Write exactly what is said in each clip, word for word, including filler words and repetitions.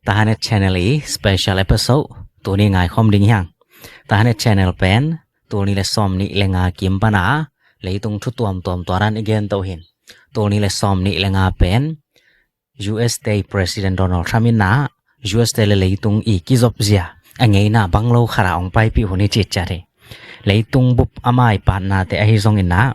Tahanet Channel i special episode tuni ngaikhawm ding hiang. Tahanet Channel pen tulni le sawm nih le nga kim pana leitung thu tuamtuam tuaran i gen to hin. Tulni le sawm nih le nga pen U S te President Donald Trump in na U S te le leitung i kizop zia a ngeina bang lo khara ong paipih hun i citciat hi. Leitung bup amai patnate ahi zong in na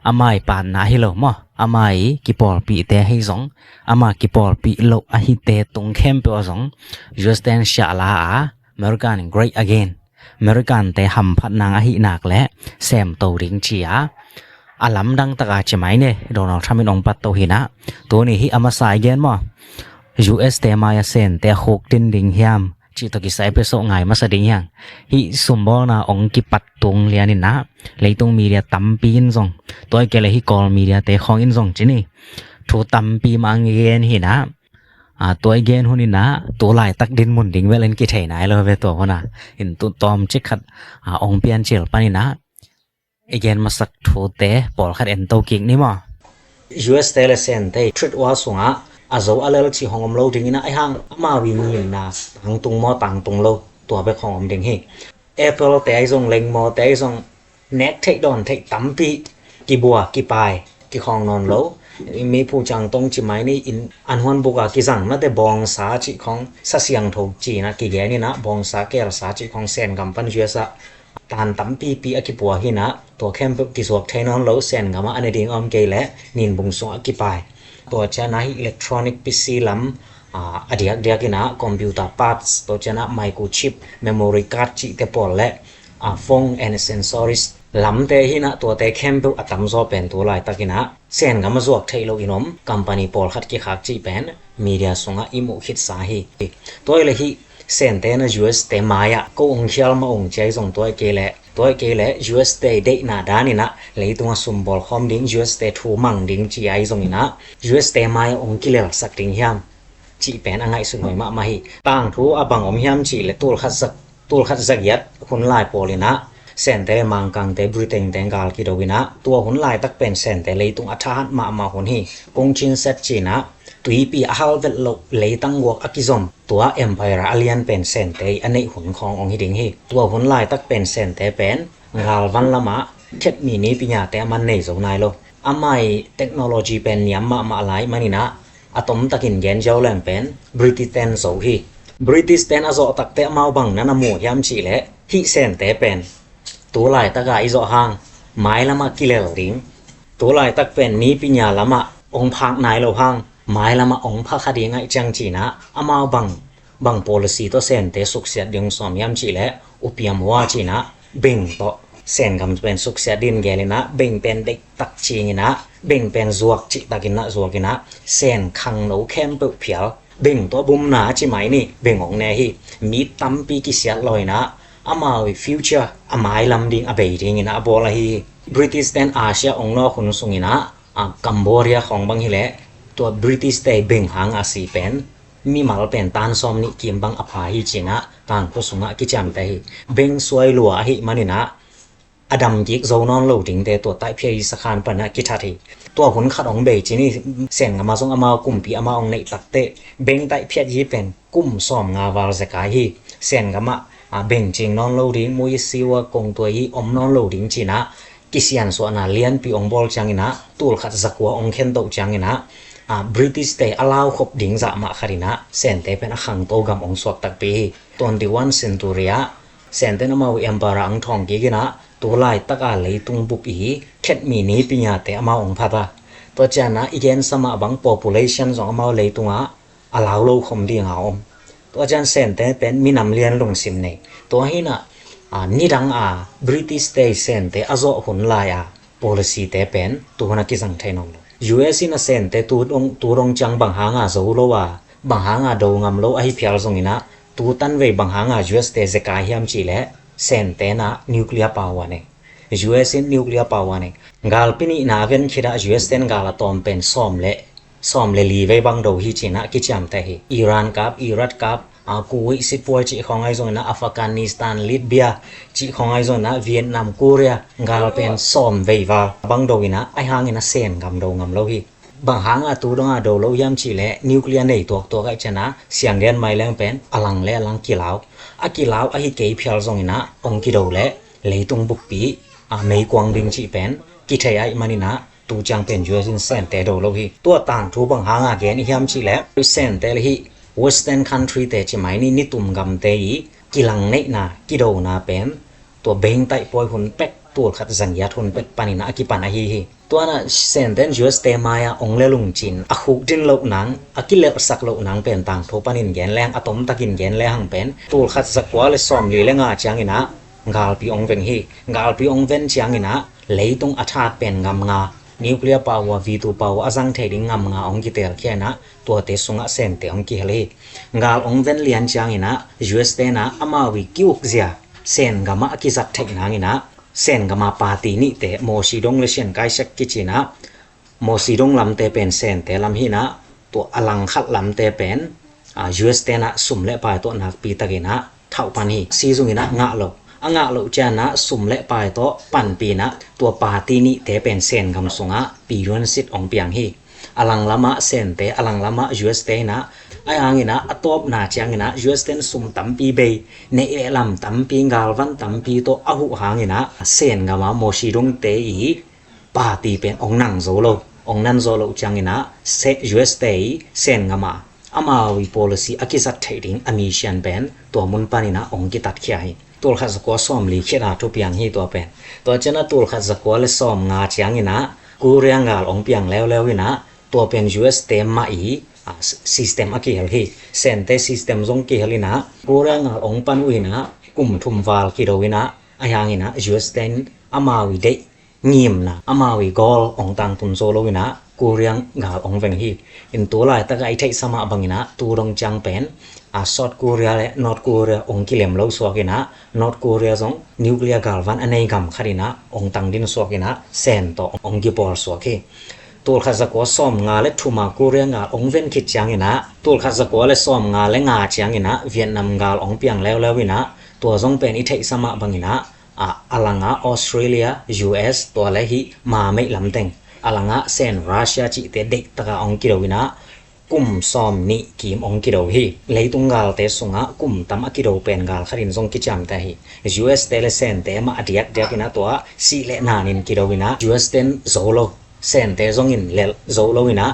amai patna ahi lo maw, amai kipawlpihte ahi zong, ama kipawlpih lo ahite tung khempeuh a zong U S ten siahla a American great again, American te hamphat nang ahi nak le semto ding ci a a lamdang taka ci mai ne Donald Trump in ong pat to hi na. Tuni hi a masa i gen maw, U S te mai a Sente a khuk tin ding hiam cih tawh kisai pia soh ngai masa ding hiang. Hih sumbawlna ong kipat tung lian in na leitung media tampi in zong, tua i kei le hih Kawl media te khawng in zong ci ni, thu tampi mah ang i gen hi na. A, tua i gen hun in na tu laitak din mun ding vel in kithei nai lo ve tua hun a. In tu tawm cik khat a ong pian cil pan in na i gen masak thute pawlkhat en to kik ni maw. U S te le Sente trade war sungah a zo a lel cih hong om lo ding in a, ahi hang amau i ngimna tangtung maw tangtung lo tua bek hong om ding hi. Apple te ahi zong, lengmaw te ahi zong, nek theih dawn theih tampi kibua kipai kikhawng nawn lo. Mi phu cang tong ci mai ni in an huan buk a kizang nate bawngsa cih khawng sa siangtho ci na kigen in a bawngsa kelsa cih khawng Sen gam pan U S a tan tampipi a kipua hi na, tua khempeuh kizuak thei nawn lo, Sen gam ah a ne ding a om kei le nin bung sungah kipai. Tua ciang a hih electronic P C lam a, a diakdiak in a computer parts, tua ciang a microchip, memory card cihte pawl le a phone and accessories lamte hi na, tuate khempeuh a tamzaw pen tu laitak in a Sen gam a zuak theih lo in om company pawlkhat kikhak cih pen media sungah i muh khitsa hi. Tua i le hih Sente na U S te mai ah ko ong khial mah ong ci a i zong tua i kei le, tua i kei le U S te deihna dan in a leitung a sumbawl khawm ding, U S te thu mang ding ci a i zong in a U S te mai ah ong kilelsak ding hiam cih pen a ngaihsut huai mahmah hi. Tangthu a bang om hiam cih le tul khat za, tul khat za giat hun lai pawl in a Sente le Mangkangte, Britain te gal kido in a, tua hun laitak pen Sente leitung a thahat mahmah hun hi. Kung Chin Set ci in a tuipi a hal vet loh leitang guak a kizom tua empire a lian pen Sente a neih hun khawng ong hi ding hi. Tua hun laitak pen Sente pen galvan lamah khetmi nipi nyate a man nei zo nai lo. Amah i technology pen niam mahmah lai man in a, a tomtakin gen ziau leng pen British ten zo hi. British ten a zawh takte amau bang na na mu hiam cih le hih Sente pen tu laitak a i zawh hang mailam ah kilel ding, tu laitak pen nipi nya lamah ong phak nai lo hang mailam ah ong pha kha ding aih ciang ci in a, amau bang bang policy tawh Sente suksiat ding sawm hiam cih le Opium War ci in a, beng tawh Sen gam pen suksiat ding gel in a, beng pen deihtak cing in a, beng pen zuak cihtak in a zuak in a, Sen khangno khempeuh phial, beng tawh bumna a ci mai ni, beng ong ne hi. Mi tampi kisiat law in a, amau i future a mailam ding a bei ding in a a bawl ahi hi. British ten Asia ong nawk hun sung in a, a, Cambodia khawng bang hi le, tua British te beng hang a si pen mimal pen tan sawm nih kim bang a pha hi ci in a tangthu sungah kiciamteh hi. Beng suai lua ahih man in a, a dam kik zo nawn lo dingte tua taihphiat i sakhan pan a kithat hi. Tua hun khat ong bei ci ni, Sen gam ah zong amau kumpi amau ong neih takte beng taihphiat hi pen kum sawm nga val zekai hi. Sen gam ah, a, beng cing nawn lo ding, mui siwa kong tua hi om nawn lo ding ci in a, kisiansuahna lianpi ong bawl ciang in a, tul khat za kua ong khen toh ciang in a, a, British te a lau khop ding zah mah khat in a, Sente pen a khangto gam ong suak takpi hi. Twenty-one century ah Sente in amau i empire ang thawng kik in a, tu laitak a leitung bup i khetmi nipi nyate amau ong phat a. Tua ciang a i gensa mah bang population zong amau leitung ah a lau lo khawm ding a om. Tua ciang Sente pen minam lian lungsim nei. Tua hi in a, a, nidang a British te Sente a zawh hun lai a policy te pen tu hun a kizang thei nawn lo. U S in a Sente tu dong, tu dong ciang bang hang a zo lo a, bang hang a do ngam lo ahi phial zong in a, tu tan vei bang hang a U S te zekai hiam cih le Sente in a nuclear power nei. U S in nuclear power nei. Galpi nihna a ven khit ah U S ten gal a tawm pen sawm le, sawm le li vei bang do hi ci in a kiciamteh hi. Iran kap, Iraq kap, a, Kuwait sitpuai cih khawng ahi zong in a, Afghanistan, Libya cih khawng ahi zong in a, Vietnam, Korea, gal pen sawm vei val bang do in a, ahi hang in a Sen gam do ngam lo hi. Bang hanga tu donga do lo hiam cih leh nuclear nei tuaktuak ahih ciangin ah sianggen mai leng pen a lang le a lang kilau, a kilau ahi kei phial zongin ah hong kido leh leitung buppi a meikuang ding cih pen kithei ahih manin ah tu ciang pen U S in Sente do lo hi. Tua tangthu bang hanga gen i hiam cih leh Sente le hih Western country te ci mai ni, nitum gamte i kilang neihna kidona pen tua bengtaih pawi hun pek, tul khat za giat hun pek panin ah a kipan ahi hi. Tua in ah Sente in U S te mai-ah hong lelh ung ci-in a khukdin loh nang, a kilelhsak loh nang pen tangthu panin gen leng, a tomtakin gen lehang pen tul khat za kua le sawmli le nga ciangin ah galpi hong veng hi. Galpi hong ven ciangin ah leitung a that pen ngam nga, nuclear power, V two power a zang thei ding ngam nga hong kitelkhia in ah tuate sungah Sente hong kihel hi. Gal hong ven lian ciangin ah U S te in ah amau i ki-ukzia Sen gam ah a kizat theih nangin ah Sen gam a party nihte Mao Zedong le Chiang Kai-shek kici in ah Mao Zedong lamte pen Sente lam hi in ah, tua a langkhat lamte pen U S te in ah sum le pai tawh nakpi takin ah thauh pan hi. Sizungin ah ngah lo, a ngah loh ciangin ah sum le pai tawh panpih in ah tua party nihte pen Sen gam sungah piyuan sit hong piang hi. A langlamah Sente, a langlamah U S te in ah, ahi hangin ah a tawpna ciangin ah U S te in sum tampi bei, neih le lam tampi, galvan tampi tawh a huh hangin ah Sen gam a Mao Zedong te i party pen hong nang zo lo, hong nan zo loh ciangin ah U S te i Sen gam a amau i policy a kizat theih ding a mission pen tua mun panin ah hong kitatkhia hi. Tul khat za kua sawmli khit a thupiang hi tua pen. Tua ciangin ah tul khat za kua le sawmnga ciangin ah Korea gal hong piang leuleu in ah tua pen U S te mah i system a kihel hi. Sente system zong kihel in ah Korea gal hong pan uh in ah kum thum val kido in ah, ahi hangin ah U S te in amau i deih ngimna, amau i goal hong tangtun zo lo in ah Korea gal hong veng hi. In tu laitak a i theihsa mah bangin ah tu dong ciang pen a South Korea le North Korea hong kilem lo suak in ah North Korea zong nuclear galvan a nei gam khat in ah hong tangdin suak in ah Sen tawh hong kipawl suak hi. Tul khat za kua sawmnga le thum a Korea gal hong ven khit ciangin ah tul khat za kua le sawmnga le nga ciangin ah Vietnam gal hong piang leuleu in ah tua zong pen i theihsa mah bangin ah a langah Australia, U S, tua le hih mameih lamteng, a langah Sen Russia cihte deihtak a hong kido in ah kum sawmnih kim hong kido hi. Leitung galte sungah kum tam a kido pen gal khat in zong kiciamteh hi. U S te le Sente mah a diakdiak in ah tua sih le nan in kido in ah U S te in zo lo, Sente zongin lelh zo lo in ah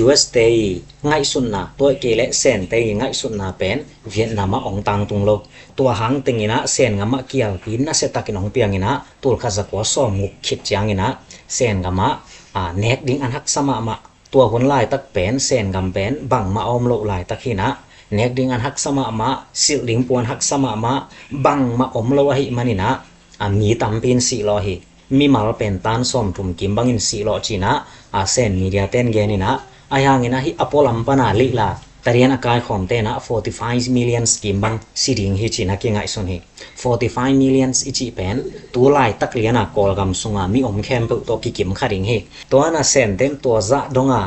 U S te i ngaihsutna, tua kei le Sente i ngaihsutna pen Vietnam ah hong tangtung lo. Tua hang teng in ah Sen gam ah kialpi nasia takin hong piang in ah tul khat za kua sawmguk khit ciangin ah Sen gam ah nek ding an haksa mahmah. Tua hun laitak pen Sen gam pen bangmah a om loh laitak hi in ah, nek ding an haksa mahmah, silh ding puan haksa mahmah, bangmah om lo ahih manin ah a mi tampi in sihlawh hi. Mimal pen tan sawmthum kim bangin sihlawh ci in ah a Sen media ten gen in ah, ahi hangin ah hih a pualam pan a lihla tarian a kaikhawmte in ah forty five million kim bang si ding hi ci in ah kingaihsun hi. Forty five million i cih pen tu laitak lian a Kawlgam sunga mi om khempeuh tawh kikim kha ding hi. Tua in ah Sente in tua zah dong a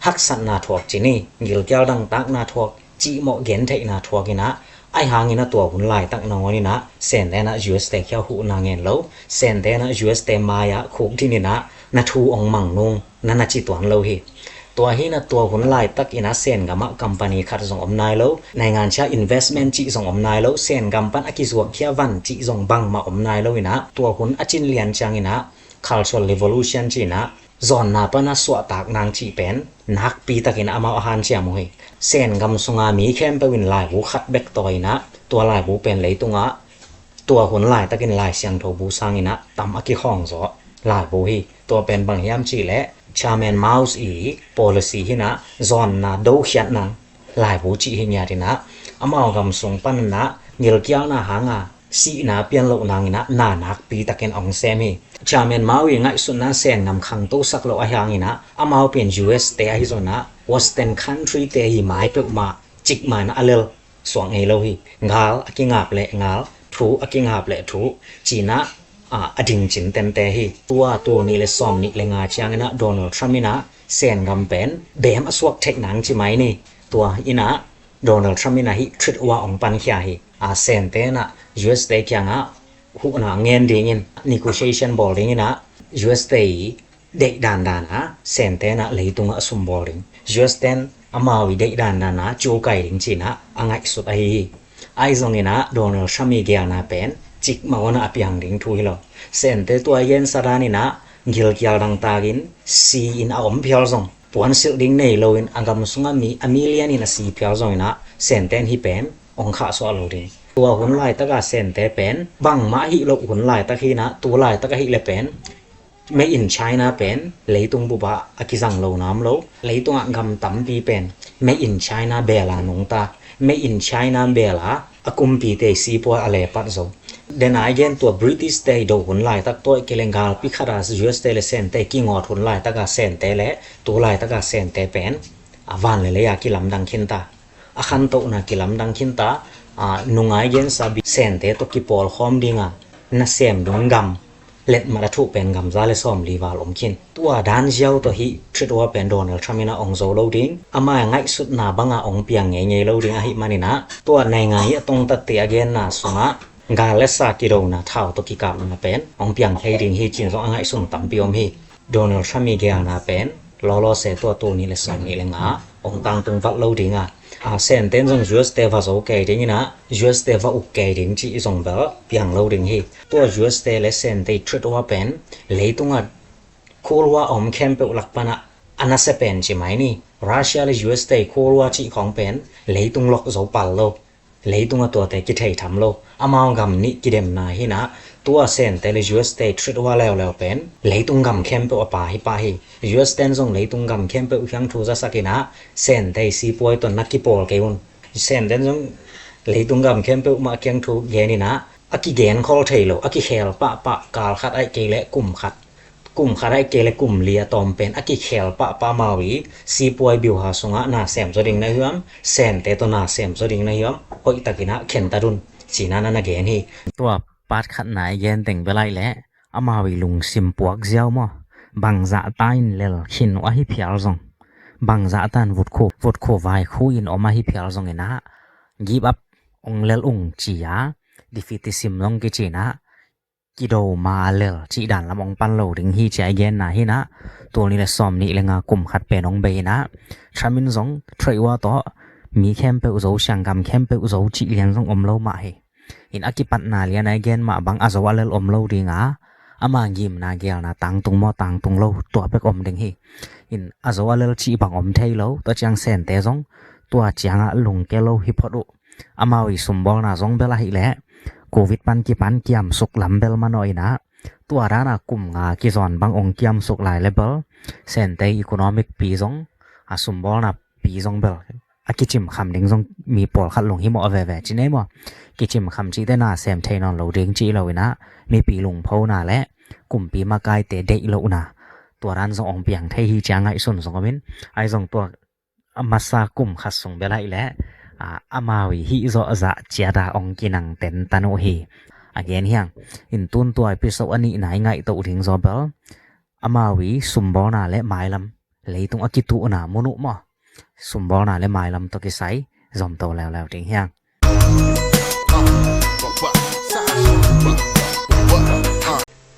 haksatna thuak ci ni, gilkial dangtakna thuak, cihmawh gentheihna thuak in ah, ahi hangin ah tua hun laitak nangawn in ah Sente in ah U S te kiang huhna ngen lo, Sente in ah U S te mai-ah khukdin in ah na thu hong mang nung na na ci tuan lo hi. Tua hi in ah tua hun laitak in ah Sen gam ah company khat zong om nai lo, naingansia investment cih zong om nai lo, Sen gam pan a kizuakkhia van cih zong bangmah om nai lo in ah tua hun a cin lian ciangin ah Cultural Revolution ci in ah zawnna pan a suahtak nang cih pen nakpi takin amau a hanciam uh hi. Sen gam sunga mi khempeuh in laibu khat bek tawi in ah tua laibu pen leitungah tua hun laitakin Lai Siangtho bu sangin ah tam a kikhawng zaw laibu hi. Tua pen bang hiam cih leh Chairman Mao i policy hi in ah zawnna dokhiat nang laibu cih hi ngiat in ah amau gam sung pan in ah gilkialna hanga sihna pian loh nangin ah na nakpi takin hong sem hi. Chairman Mao i ngaihsutna Sen gam khangtosak loh ahi hangin ah amau pen U S te ahi zongin ah Western country te hi mai peuhmah cikmah in ah a lel suak ngei lo hi. Gal a kingap leh gal, thu a kingap leh thu ci in ah a ding cin tente hi. Tua tul nih le sawmnih le nga ciangin ah Donald Trump in ah Sen gam pen beem a suak theih nang ci mai ni. Tua in ah Donald Trump in ah hih trade war hong pankhia hi. A Sente in ah U S te kiangah huhna ngen dingin, negotiation bawl dingin ah U S te i deih dandan a Sente in ah leitungah a sumbawl ding, U S ten amau i deih dandan a cu kai ding ci-in ah a ngaihsut ahi hi. Ahi zongin ah Donald Trump i geelna pen cikmah un ah a piang ding thu hi lo. Sente tua i gensa dan in ah gilkial dangtakin si in a om phial zong puansilh ding nei loin a gam sungah mi a million in a si phial zongin ah Sente in hih pen ong khahsuah lo ding. Tua hun laitak a Sente pen bangmah hih loh hun laitak hi in ah tu laitak ahih leh pen Made in China pen leitung bup ah a kizang lo nam lo. Leitungah gam tampi pen Made in China beel a nungta, Made in China beel a a kumpite sipuai a lepat zo. Dena i gen tua British te i do hun laitak tawh i kileng galpi khat a U S te le Sente kingawt hun laitak a Sente le tu laitak a Sente pen a van le lei a kilamdang khinta, a khantohna kilamdang khinta, a, nungai gensa bi Sente tawh kipawlkhawm dinga nasem ding gam letmat a thuh pen gam za le sawmli val om khin. Tua dan ziau tawh hih trade war pen Donald Trump in ah ong zo lo ding, ama ngaihsutna banga ong piang ngeingei lo ding ahih manin ah tua naingai a tongtatte a genna sungah gal le sa kidona thau tawh kikapna pen ong piang thei ding hi ci-in zong a ngaihsun tampi om hi. Donald Trump i geelna pen lawlaw se tua tul nih le sawmnih le nga ong tangtung vat lo ding a, a, Sente in zong U S te va zo kei ding in ah U S te va uk kei ding cih zong bel piang lo ding hi. Tua U S te le Sente trade war pen leitungah Cold War a om khempeuh lak panah a nasia pen ci mai ni. Russia le U S te Cold War cih khawng pen leitung lok zo pal lo. Leitung a tuate kithei tham lo. Amau gam nih kidemna hi in ah tua Sente le U S te trade war leuleu pen leitung gam khempeuh a pha hi pah hi. U S ten zong leitung gam khempeuh kiang thu zasak in ah Sente sipuai tawh na kipawl kei un. Senten zong leitung gam khempeuh mah kiang thu gen in ah a kigen khol thei lo, a kikhel pahpah, kal khat ahih kei leh kum khat, kum khat ahih kei leh kum li a tawm pen a kikhel pahpah amau i sipuai biuha sungah na sem zaw ding na hiam, Sente tawh na sem zaw ding na hiam, hoihtakin ah khen ta dun ci-in ah na na gen hi. Tua part khatna i gen teng bel ahih leh amau i lungsim puak ziau maw, bangzah ta in lel khin uh ahi phial zong, bangzah ta in vutkhu vutkhu vaikhu in om ahi phial zongin ah give up ong lel ung ci-a, defeatism zong kici in ah kido ma lel cih dan lam ong pan lo ding hi ci-a i genna hi in ah, tul nih le sawmnih le nga kum khat pen ong bei in ah Trump in zong trade war tawh mi khempeuh zo, siang gam khempeuh zo cih lian zong om lo mah hi. In a kipatna lian a i gen mah bang a zo a lel om lo ding a, ama ngimna geelna tangtung maw tangtung lo tua bek om ding hi. In a zo a lel cih bang om thei lo, tua ciang Sente zong tua ciangah lungke lo hi phot uh. Amau i sumbawlna zong bel ahih leh Covid pan kipan kiamsuk lam bel manawh in ah tua dan a kum nga kizawn bang ong kiamsuk lai le bel Sente economic pi zong, a sumbawlna pi zong bel a kicim kham ding zong mi pawlkhat lunghimawh a veve ci nei maw. Kicim kham cihte na sem thei nawn lo ding cih lo in ah mipi lungphona le kumpi makaite deih lohna tua dan zong ong piang thei hi ci-a ngaihsun zong om in, ahi zong tua a masa kum khat sung bel ahih leh, a, amau i hih zawh zah ciat a ong kinang tentan uh hi. A gen hiang, in tun tua episode a nihna i ngaihtoh ding zaw bel amau i sumbawlna le mailam, leitung a kituhna mun uh maw, sumbawlna le mailam tawh kisai zomto leuleu ding hiang.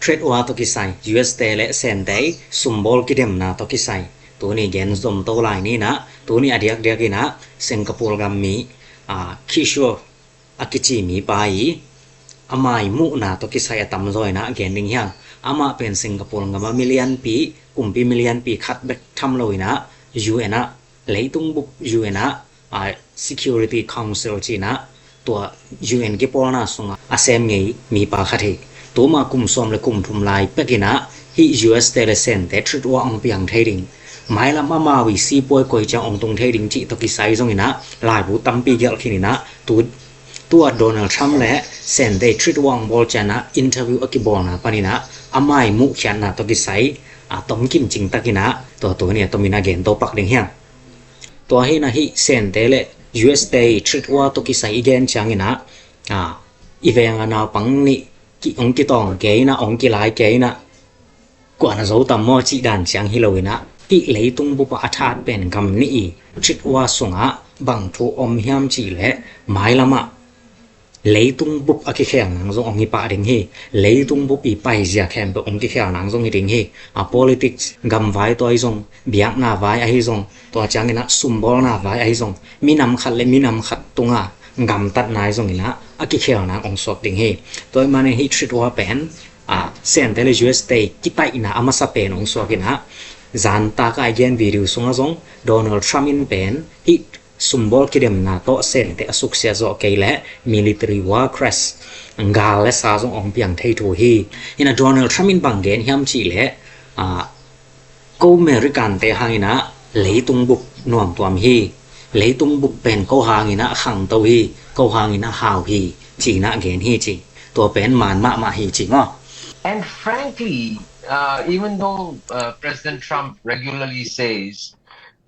Trade war tawh kisai, U S te le Sente i sumbawl kidemna tawh kisai tuni gen zomto lai ni in ah, tuni a diakdiak in ah Singapore gam mi, a, Kishore a kici mipa i amah i muhna tawh kisai a tamzaw in ah gen ding hiang. Amah pen Singapore gam a mi lianpi, kumpi mi lianpi khat bek tham lo in ah U N ah, leitung bup U N ah, a, Security Council ci in ah tua U N kipawlna sungah a sem ngei mipa khat hi. Tuma kum sawm le kum thum lai pek in ah hih U S te le Sente trade war ong piang thei ding, mailam amau i sipuai koi ciang ong tung thei ding cih tawh kisai zong in ah laibu tampi gelh khin in ah tu, tua Donald Trump le Sente trade war ong bawl ciang ah interview a kibawlna pan in ah amah i muhkhiatna tawh kisai, a, tomkim cing tak in ah tua tuni a tom in ah gen to pak ding hiang. Tua hi in ah hih Sente le U S te i trade war tawh kisai i gen ciang in ah, a, i veng a naupang nih ki, ong kitawng kei in ah, ong kilai kei in ah, kuan a zo tam maw cih dan ciang hi lo in ah, hih leitung bup ah a that pen gam nih i trade war sungah bang thu om hiam cih leh mailam ah Leitung bup a kikhel nang zong hong hi pah ding hi. Leitung bup i paizia khempeuh hong kikhel nang zong hi ding hi. A politics, gamvai tua hi zong, biakna vai ahi zong, tua ciangin ah sumbawlna vai ahi zong, minam khat le minam khat tunga gamtatna ahi zongin ah a kikhel nang hong suak ding hi. Tua ahih manin hih trade war pen, a, Sente le U S te kitaihna a masa pen hong suak in ah, zanta ka i gen video sungah zong Donald Trump in pen hih sumbawl kidemna tawh Sente a suksiat zawh kei leh military war crash, gal le sa zong hong piang thei thu hi. Hi in ah Donald Trump in bang gen hiam cih leh, a, ko American te hangin ah leitung bup nuamtuam hi. Leitung bup pen ko hangin ah khangto hi, ko hangin ah hau hi, ci-in ah gen hi ci. Tua pen man mahmah hi ci maw? And frankly, uh, even though, uh, President Trump regularly says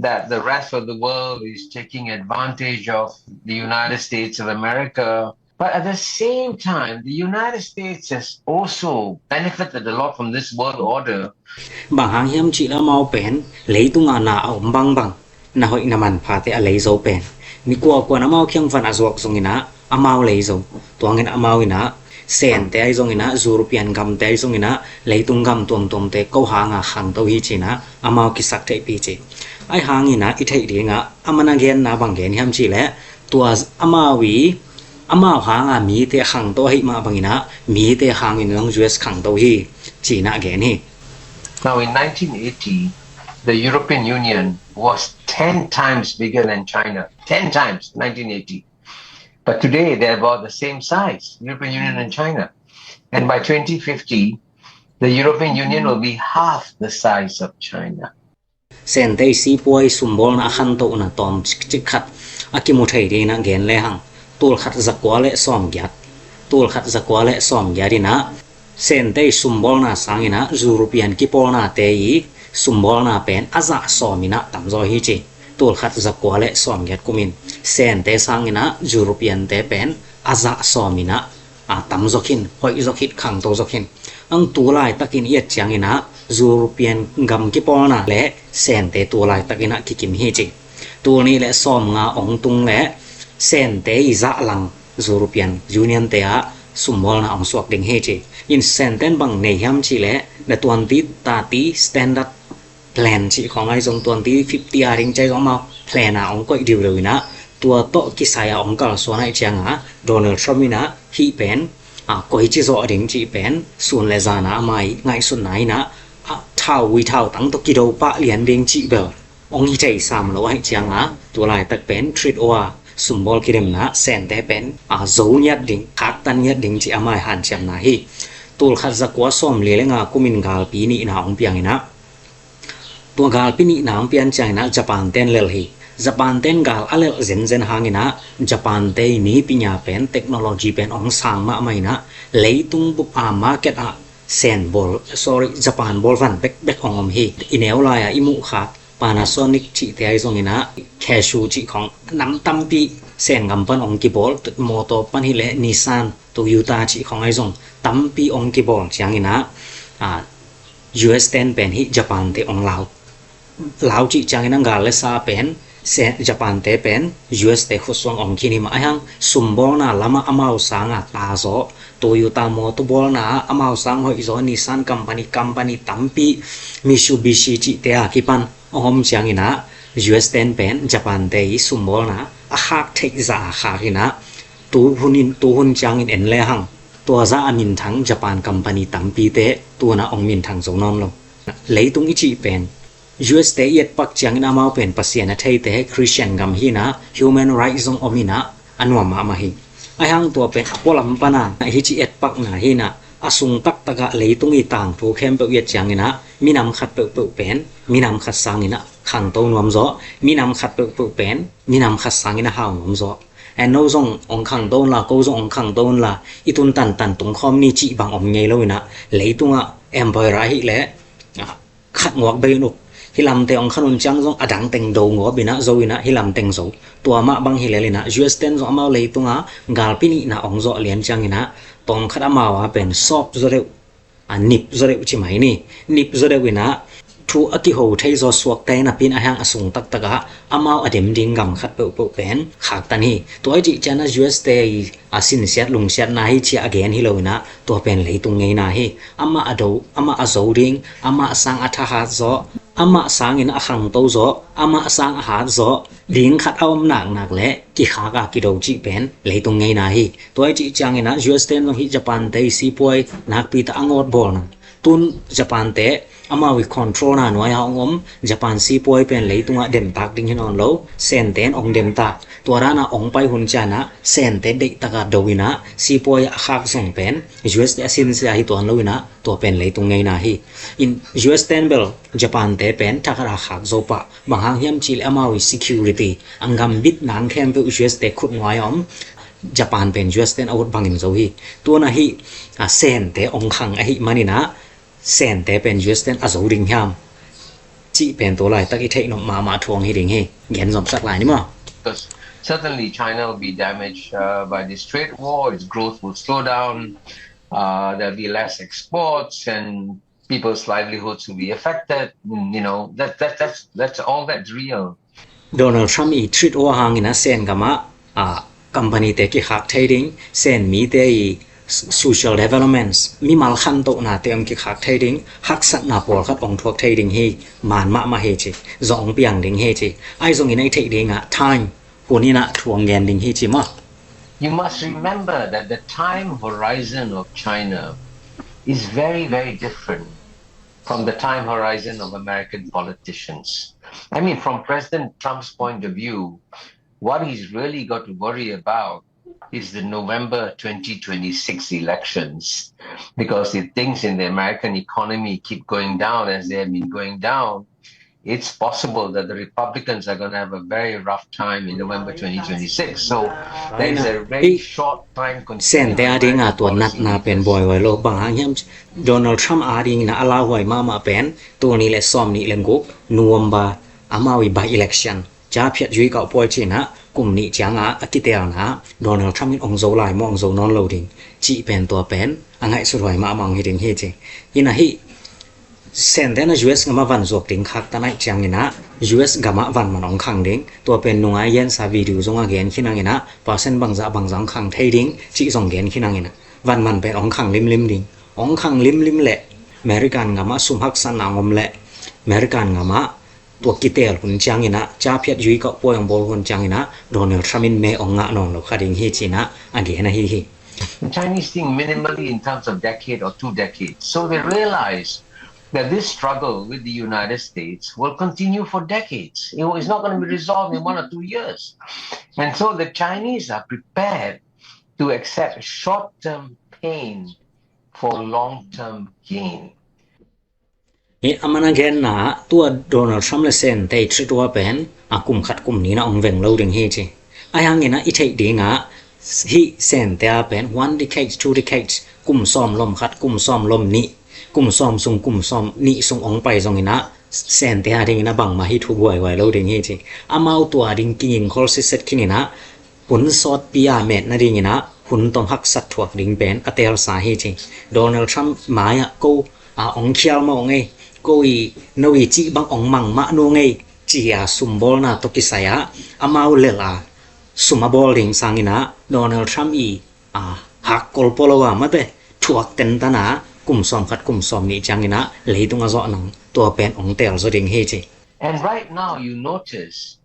that the rest of the world is taking advantage of the United States of America, but at the same time, the United States has also benefited a lot from this world order. Bang hang hiam cih leh amau pen leitunga na a om bangbang, na hoih na manphate a lei zo pen, mi kuakua in amau kiang van a zuak zongin ah amau lei zo. Tua hangin amau in ah Sente ahi zongin ah, European gamte ahi zongin ah, leitung gam tuamtuamte ko hanga khangto hi ci-in ah amau kisak theihpih ci. Ahi hangin ah i theih dingah a man a genna bang gen hiam cih leh, tua amau i, amau hanga mite khangto ahih mah bangin ah mite hangin zong U S khangto hi, ci-in ah gen hi. Now, in nineteen eighty, the European Union was ten times bigger than China. Ten times, nineteen eighty. But today, they're about the same size, European Union and China. And by twenty fifty, the European Union will be half the size of China. Sente i sipuai sumbawlna a khantohna tawm cikcik khat a kimu thei dingin ah gen lehang, tul khat zakua le sawmgiat, tul khat zakua le sawmgiat in ah Sente i sumbawlna sangin ah European kipawlnate i sumbawlna pen a zah sawmin ah tamzaw hi ci. Tul khat zakua le sawmgiat kumin Sente sangin ah European te pen a zah sawmin ah, a, tamzaw khin, hoihzaw khit, khangtozaw khin. Ang tu laitakin i et ciangin ah European gam kipawlna le Sente tu laitakin ah kikim hi ci. Tul nih le sawmnga hong tung le Sente i zah lang European Union te ah sumbawlna hong suak ding hi ci. In Sente in bang nei hiam cih leh the twenty thirty standard plan cih khawng ahi zong, twenty fifty a ding cih zong amau plan a hong koih diudiu in ah, tua tawh kisai a hong kalsuan ahih ciangin ah Donald Trump in ah hih pen, a, koici zawh ding cih pen sun le zan a amah i ngaihsutna in ah, a, thau, ui thautang tawh kido pah lian ding cih bel hong hi thei sam lo ahih ciangin ah, tu laitak pen trade war, sumbawl kidemna, Sente pen, a, zo ngiat ding, khaktan ngiat ding cih amah i hanciamna hi. Tul khat zakua sawmli le nga kumin galpi nihna hong piang in ah, tua galpi nihna hong pian ciangin ah Japan ten lelh hi. Japan ten gal a lelh zenzen hangin ah Japan te i nipi nya pen, technology pen hong sang mahmah in ah, leitung bup a market ah Sen bawl, sorry, Japan bawl van bekbek hong om hi. I neu lai-a i muh kha Panasonic cihte ahi zongin ah, Casio cih khawng nam tampi Sen gam pan hong kibawl, mawtaw pan hileh Nissan, Toyota cih khawng ahi zong tampi hong kibawl ciangin ah, a, U S ten pen hih Japan te hong lau. Lau cih ciangin ah gal le sa pen, Japan te pen U S te khutsuang om khin hi mah. Ahi hang sumbawlna lamah amau sanga ta zaw, Toyota mawtaw bawlna ah amau sang hoih zaw, Nissan company, company tampi, Mitsubishi cihte a kipan hong om ciangin ah U S ten pen Japan te i sumbawlna a khak theih zah a khak in ah, tuhun in, tuhun ciangin en lehang tua zah a minthang Japan company tampite tu-in ah hong minthang zo nawn lo. Leitung i cih pen U S te i etpak ciangin amau pen Pasian a theite, Christian gam hi in ah, human rights zong om in ah, a nuam mahmah hi. Ahi hang tua pen a pualam pana hih ci etpakna hi in ah, a sung taktakah leitung i tangthu khempeuh i et ciangin ah, minam khat peuhpeuh pen minam khat sangin ah khangto nuam zaw, minam khat peuhpeuh pen minam khat sangin ah hau nuam zaw. And no zong hong khangto unla, ko zong hong khangto unla, i tun tantan tungkhawm ni cih bang om ngei lo in ah, leitungah empire ahih leh, ah, khat nguak bei un uh. Hih lamte hong khan un ciang zong a dang teng do nguap in ah, zo in ah, hih lam teng zo. Tua mah bang hi lel in ah, U S ten zong amau leitunga galpi nihna hong zawh lian ciangin ah, tawmkhat amau a pen sawp zaw deuh, a, nip zaw deuh ci mai ni. Nip zaw deuh in ah, thu a kiho thei zaw suakte napi-in a hiang a sung taktak ah amau a dem ding gam khat peuhpeuh pen khaktan hi. Tua i cih ciangin ah U S te i a sinsiat lungsiatna hi ci-a a gen hi lo-in ah tua pen leitung ngeina hi. Amah a do, amah a zo ding, amah sang a thahat zaw, amah sangin a khangto zaw, amah sang a hat zaw ding khat a om naknak le kikhak a kido cih pen leitung ngeina hi. Tua i cih ciangin ah U S te in zong hih Japan te i sipuai nakpi tak a ngawt bawl nang. Tun Japan te amau i control na nuai a hong om Japan sipuai pen leitungah demtak ding hi nawn lo, Sente in hong demtak. Tua dan a hong pai hun ciangin ah Sente deihtak a do-in ah sipuai a khak zong pen U S te a sinsia hi tuan lo-in ah tua pen leitung ngeina hi. In U S te in bel Japan te pen thakhat a khak zo pah, bang hang hiam cih leh amau i security, a gambit nang khempeuh U S te khut nuai a om. Japan pen U S te in a ut bangin zo hi. Tua na hih a Sente hong khang ahih manin ah Sente pen U S te in a zo ding hiam cih pen tua laitak i theih nop mahmah thu hong hi ding hi. Gen zomsak lai ni maw? Because certainly China will be damaged uh, by this trade war. Its growth will slow down. Uh, there'll be less exports, and people's livelihoods will be affected. Mm, you know, that, that, that's, that's all that's real. Donald Trump i trade war hangin ah Sen gam ah a company te kikhak thei ding, Sen mite i social developments, mimal khantohnate hong kikhak thei ding, haksatna pawlkhat hong thuak thei ding hi, man mahmah hi ci, zong hong piang ding hi ci. Ahi zongin ah i theih ding ah time, hun in ah thu hong gen ding hi ci maw? You must remember that the time horizon of China is very, very different from the time horizon of American politicians. I mean, from President Trump's point of view, what he's really got to worry about is the November twenty twenty-six elections, because if things in the American economy keep going down as they have been going down, it's possible that the Republicans are going to have a very rough time in November twenty twenty-six. So there is a very short time constraint. Sente a ding a tua natna pen buaihuai lo, bang hang hiam, Donald Trump a dingin ah a lauhuai mahmah pen tul nih le sawm nih le guk November amau i by-election, ca phiat yui kauh puai ci-in ah kum nih ciang a a kitelna Donald Trump in hong zo lai maw, hong zo nawn lo ding cih pen tua pen a ngaihsut huai mahmah hong hi ding hi ci. Hi na hih Sente in ah U S gam ah van zuak ding khaktan ahih ciangin ah U S gam ah van man hong khang ding, tua pen nung a i gensa video zong a gen khin hangin ah percent bangzah bangzah hong khang thei ding cih zong gen khin hangin ah van man pen hong khang limlim ding. Hong khang limlim leh American gam ah sum haksatna hong om leh American gam ah tua kitel hun ciangin ah, ca phiat yui kauh puai hong bawl hun ciangin ah Donald Trump in me hong ngah nawn lo kha ding hi ci-in ah a gen ahi hi. The Chinese think minimally in terms of decade or two decades. So they realize that this struggle with the United States will continue for decades. It is not going to be resolved in one or two years. And so the Chinese are prepared to accept short-term pain for long-term gain. Hi a man a genna ah tua Donald Trump le Sente i trade war pen a kum khat kum nih in ah hong veng lo ding hi ci. Ahi hangin ah i theih ding ah hih Sente a pen one decade, two decades, kum sawm lom khat, kum sawm lom nih, kum sawm sung, kum sawm nih sung hong pai zongin ah Sente a dingin ah bangmah hih thu buaihuai lo ding hi ci. Amau tua ding kinging khol sitset khin in ah hun sawtpi a met nadingin ah hun tom haksat thuak ding pen a teelsa hi ci. Donald Trump mai-ah ko a hong khial mah ung ei, ko i no i cih bang hong mang mah nung ei ci-a sumbawlna tawh kisai-ah amau lel a sum a bawl ding sangin ah Donald Trump i a hakkol pua lo a mate thuak tentan a kum sawm khat kum sawm nih ciangin ah leitung a zawh nang tua pen hong teel zaw ding hi ci. And right now you notice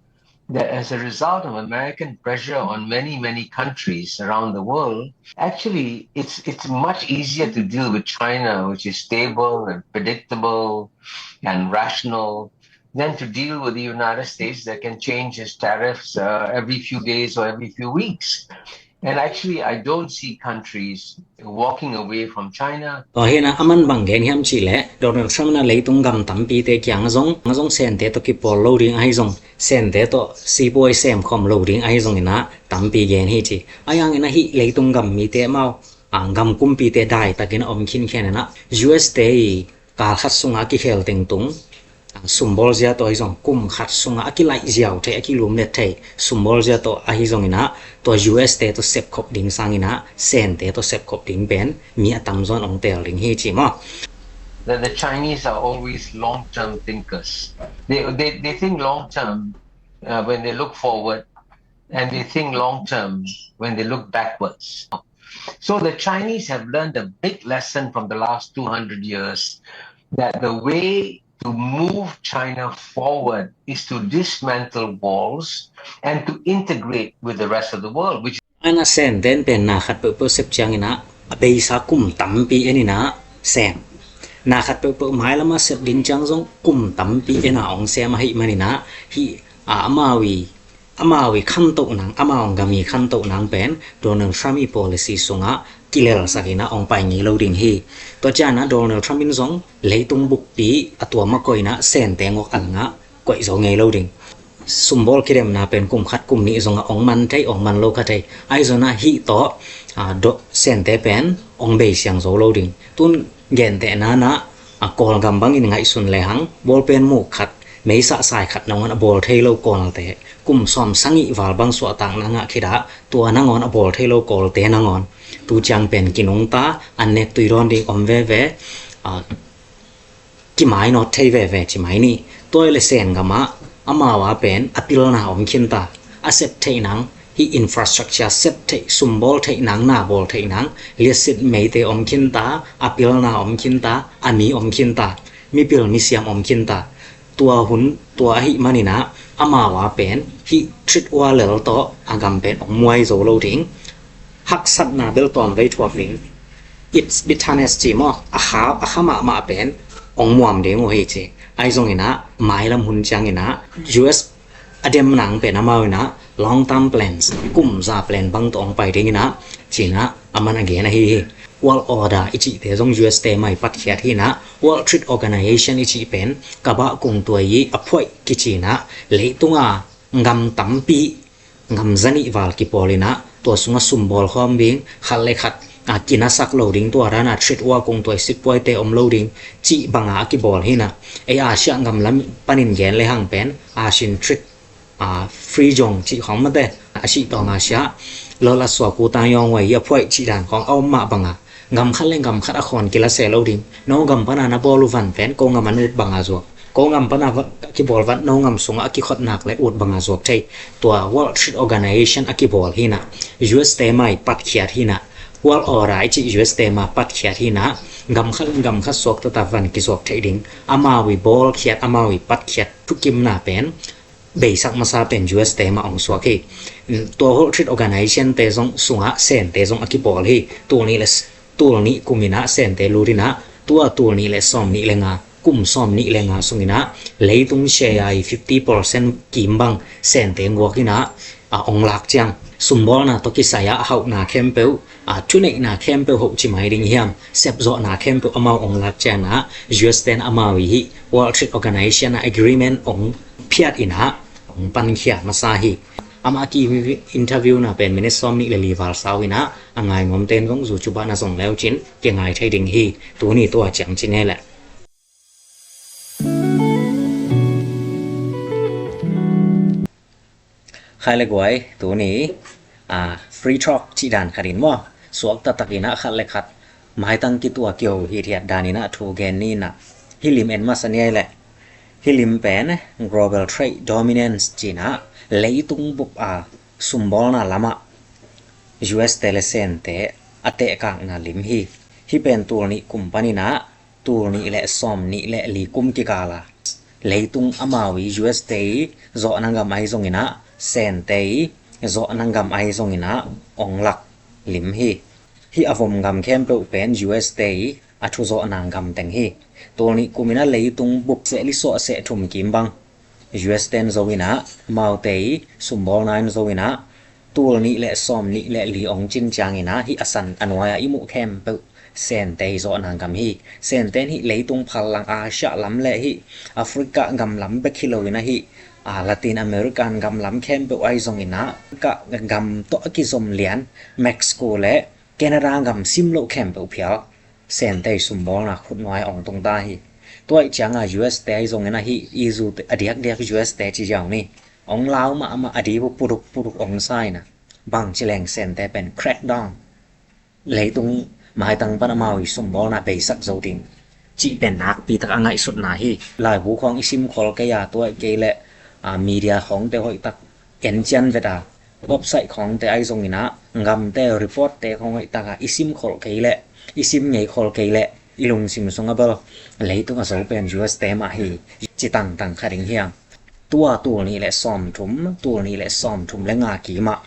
that as a result of American pressure on many, many countries around the world, actually, it's, it's much easier to deal with China, which is stable and predictable and rational, than to deal with the United States that can change its tariffs uh, every few days or every few weeks. And actually, I don't see countries walking away from China. Tua hi-in ah a man bang gen hiam cih leh Donald Trump in ah leitung gam tampite kiang zong, zong Sente tawh kipawl lo ding ahi zong, Sente tawh sipuai semkhawm lo ding ahi zongin ah tampi gen hi ci. Ahi hangin ah hih leitung gam mite amau a gam kumpite daitakin a om khinkhian in ah U S te i kal khat sungah a kikhel tengtung, a, sumbawl zia tawh ahi zong kum khat sungah a kilaih ziau thei, a kilumlet thei sumbawl zia tawh ahi zongin ah tua U S te tawh sepkhop ding sangin ah Sente tawh sepkhop ding pen mi a tamzaw in hong teel ding hi ci maw? that the Chinese are always long-term thinkers. They, they, they think long-term uh, when they look forward, and they think long-term when they look backwards. So the Chinese have learned a big lesson from the last two hundred years, that the way to move China forward is to dismantle walls and to integrate with the rest of the world, which Ana Sen ten pen na khat peuhpeuh sep ciangin ah a beisa kum tampi en in ah sem. Na khat peuhpeuh mailam a sep ding ciang zong kum tampi en a ong sem ahih manin ah hih a amau i amau i khantoh nang, amau gam i khantoh nang pen Donald Trump i policy sungah kilelsak in ah ong pai ngei lo ding hi. Tua ciang ah Donald Trump in zong leitung bukpi a tuam a koih in ah Sente ngok a langah koih zo ngei lo ding. Sumbawl kidemna pen kum khat kum nih zongah ong man thei, ong man lo kha thei. Ahi zongin ah hih tawh a, Sente pen ong bei siang zo lo ding. Tun gentehna in ah a Kawlgam bangin ngaihsun lehang bawlpen muk khat, meisa sai khat nangawn a bawl thei lo Kawlte, kum sawm sagih val bang suahtakna ngah khit ah tua nangawn a bawl thei lo Kawlte nangawn tu ciang pen kinungta, an nek tui dawn ding om veve, a, kimainawt thei veve ci mai ni. Tua i le Sen gamah amau a pen a pilna om khinta, a sep theih nang, hih infrastructure sep theih, sumbawl theih nang, na bawl theih nang, liasit meite om khinta, a pilna om khinta, a mi om khinta, mipil misiam om khinta. Tua hun tua ahih manin ah amau a pen hih trade war lel tawh a gam pen ong muai zo lo ding. Haksatna bel tawn vei thuak ding. It's bitterness ci maw, a kha, a kha mahmah pen ong muam ding uh hi ci. Ahi zongin ah mailam hun ciangin ah U S a dem nang pen amau in ah long term plans, kum za plan bang tawh ong pai dingin ah ci-in ah aman a gen ahi hi. World order i cihte zong U S te mai patkhiat hi in ah, World Trade Organization i cih pen Kabah kungtuai i a phuaih kici in ah, leitunga gam tampi, gam zanih val kipawl in ah, tua sungah sumbawl khawm ding, khat le khat a kinasak lo ding, tua dana trade war kungtuai sippuaite om lo ding cih banga a kibawl hi in ah. Ei Asia gam lam panin gen lehang pen ASEAN trade, a, free zone cih khawng mate, a sih tawng Asia, Lola Suaku Tang Yong Wai i a phuaih cih dan khawng a om mah banga gam khat le gam khat a khawn kila se lo ding. No gam pana na bawl uh van pen ko gam an ut banga zuak, ko gam pana va, kibawl van no gam sungah a kikhot nak le ut banga zuak thei. Tua World Trade Organization a kibawl hi in ah, U S te mai patkhiat hi in ah, World Order i cih U S te mai patkhiat hi in ah, gam khat le gam khat suak tata van kizuak theih ding. Amau i bawlkhiat, amau i patkhiat thukimna pen beisak masa pen U S te mah ong suak hi. Tua World Trade Organization te zong sungah Sente zong a kipawl hi. Tul nih le s-, tul nih kum in ah Sente lut in ah, tua tul nih le sawm nih le nga, kum sawm nih le nga sung in ah leitung share i fifty percent kim bang Sente nguak in ah, a, ong lak ciang, sumbawlna tawh kisai ah a hauhna khempeuh, a, thuneihna khempeuh hoh ci mai ding hiam, sepzawhna khempeuh amau ong lak ciangin ah, U S ten amau i hih World Trade Organization ah agreement ong phiat in ah, ong pankhia masa hi. Amah a ki interview na pen minute sawm nih le li val sau in ah, a ngai nuam ten zong YouTube ah na zong leu cin kingai thei ding hi. Tuni tua ciang ci ngei leh. Khai le guai, tuni, a, free talk cih dan khat in maw, suak taktak in ah khat le khat maitang kituak kio hithiat dan in ah thu gen ni in ah, hih lim en masa ni ei leh. Hih lim pen Global Trade Dominance ci in ah, leitung bup a sumbawlna lamah U S te le Sente a tehkakna lim hi. Hih pen tul nih kum panin ah, tul nih le sawm nih le li kum kikal a, leitung amau i U S te i zawhna gam ahi zongin ah, Sente i zawhna gam ahi zongin ah, ong lak lim hi. Hih a vom gam khempeuh pen U S te i a thuzawhna gam teng hi. Tul nih kum in ah leitung bup seh li suah seh thum kim bang U S ten zo in ah, amaute i sumbawlna in zo in ah, tul nih le sawm nih le li ong cin ciangin ah, hih a san a nuai ah i muh khempeuh Sente i zawhna gam hi. Sente in hih leitung phallang Asia lam le hih Africa gam lam bek hi lo in ah, hih, a, Latin American gam lam khempeuh ahi zongin ah, Africa gam tawh a kizom lian Mexico le Canada gam sim loh khempeuh phial Sente i sumbawlna khut nuai ong tung ta hi. Tua i cianga U S te ahi zongin ah, hih i zu a diakdiak U S te ci ziau ni, ong lau mahmah a di bu puduk puduk ong sa in ah, bang ci leng Sente pen crackdown, leitung maitang pan amau i sumbawlna beisak zo ding, cih pen nakpi tak a ngaihsutna hi. Laibu khawng i sim khol kei a, tua kei leh, a, media khawngte hoih tak en cian vet a, website khawngte ahi zongin ah, gamte reportte khawng hoih tak a i sim khol kei leh, i sim ngei khol kei leh, i lungsim sung a bel leitung a zo pen U S te mah hi, ci tangtang kha ding hiam? Tua tul nih le sawmthum, tul nih le sawmthum le nga kimah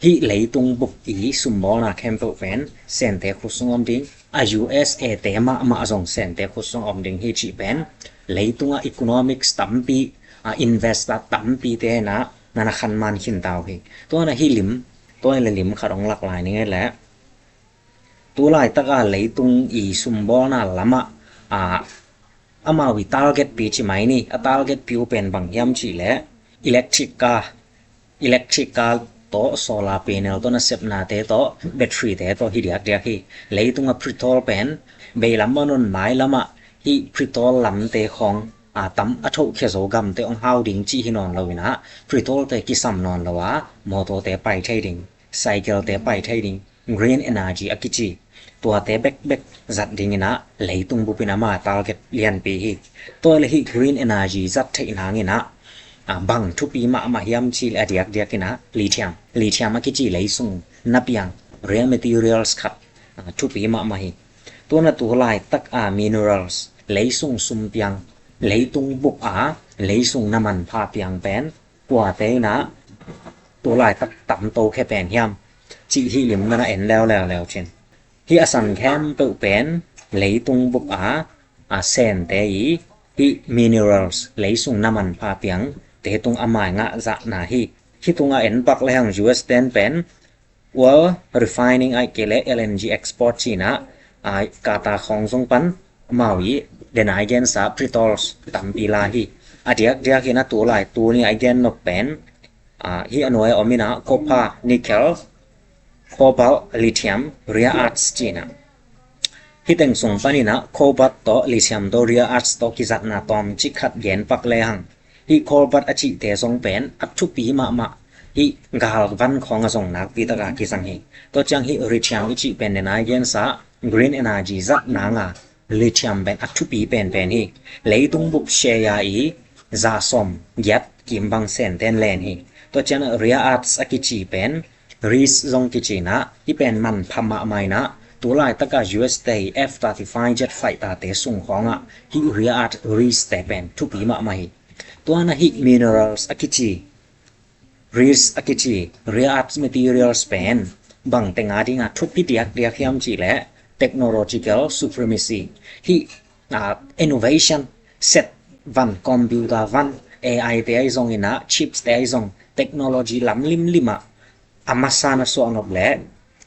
hih leitung bup i sumbawlna khempeuh pen Sente khut sung om ding, a U S A te mahmah zong Sente khut sung om ding hi cih pen leitungah economics tampi, a, investor tampi te na na na khan man khin ta uh hi. Tua na hih lim, tua le lim khat hong lak lai ning e leh. Tu laitaka leitung i sumbawlna lamah, a, amau i target pi ci mai ni, a target pi uh pen bang hiam cih leh electric car, electric car tawh, solar panel tawh, nasepnate tawh, battery te tawh hi diakdiak hi. Leitung a petrol pen beilam a non mailamah hih petrol lamte khawng, a, tam a thohkhia zo gamte hong hau ding cih hi nawn lo inah, petrol te kisam nawn lo a, motor te pai thei ding, cycle te pai thei ding, green energy a kici tuate bekbek zat dinginah leitung bupin ama target lianpi hi. Tua le hih green energy zat theih nanginah, a, bang thupi mahmah hiam cih le a diakdiakinah lithium, lithium a kici leisung na piang rare materials khat, a, thupi mahmah hi. Tuana tu laitak a minerals, leisung sum piang, leitung bup a leisung na manpha piang pen kuate inah tu laitak tamto khe pen hiam cih hih lim na na en leuleu leu cin. Hih a san khempeuh pen leitung bup a, a, Sente i hih minerals, leisung na manpha piang te tung a mai ngah zahna hi. Hih tungah en pak le hang U S ten pen oil refining ahih kei le L N G export cinah, a, Qatar khawng zong pan amau i denai gensa petrols tampi la hi. A diakdiak inah tu lai tuni a i gen nop pen, a, hih a nuai a om inah copper, nickel, cobalt, lithium, rare earths cinah. Hih teng sung paninah cobalt tawh, lithium tawh, rare earths tawh kizatna tawm cik khat gen pak le hang. Hih cobalt a cihte zong pen a thupi mahmah, hih galvan khawng a zong nakpi taka kizang hi. Tua ciang hih lithium i cih pen denai gensa green energy zat nanga lithium pen a thupi penpen hi. Leitung bup share i za sawm giat kim bang Senten len hi. Tua ciang rare earths a kici pen risk zong kicinah, hih pen manpha mahmah inah, tu laitaka U S te i F thirty-five jet fighter te sung khawngah hih rare earth risk te pen thupi mahmah hi. Tuana hih minerals a kici, risk a kici, rare earth materials pen bang tenga dinga thupi diakdiak hiam cih leh technological supremacy. Hih, a, innovation set van, computer van, A I te ahi zong inah, chips te ahi zong, technology lam limlimah a masa na suah nop leh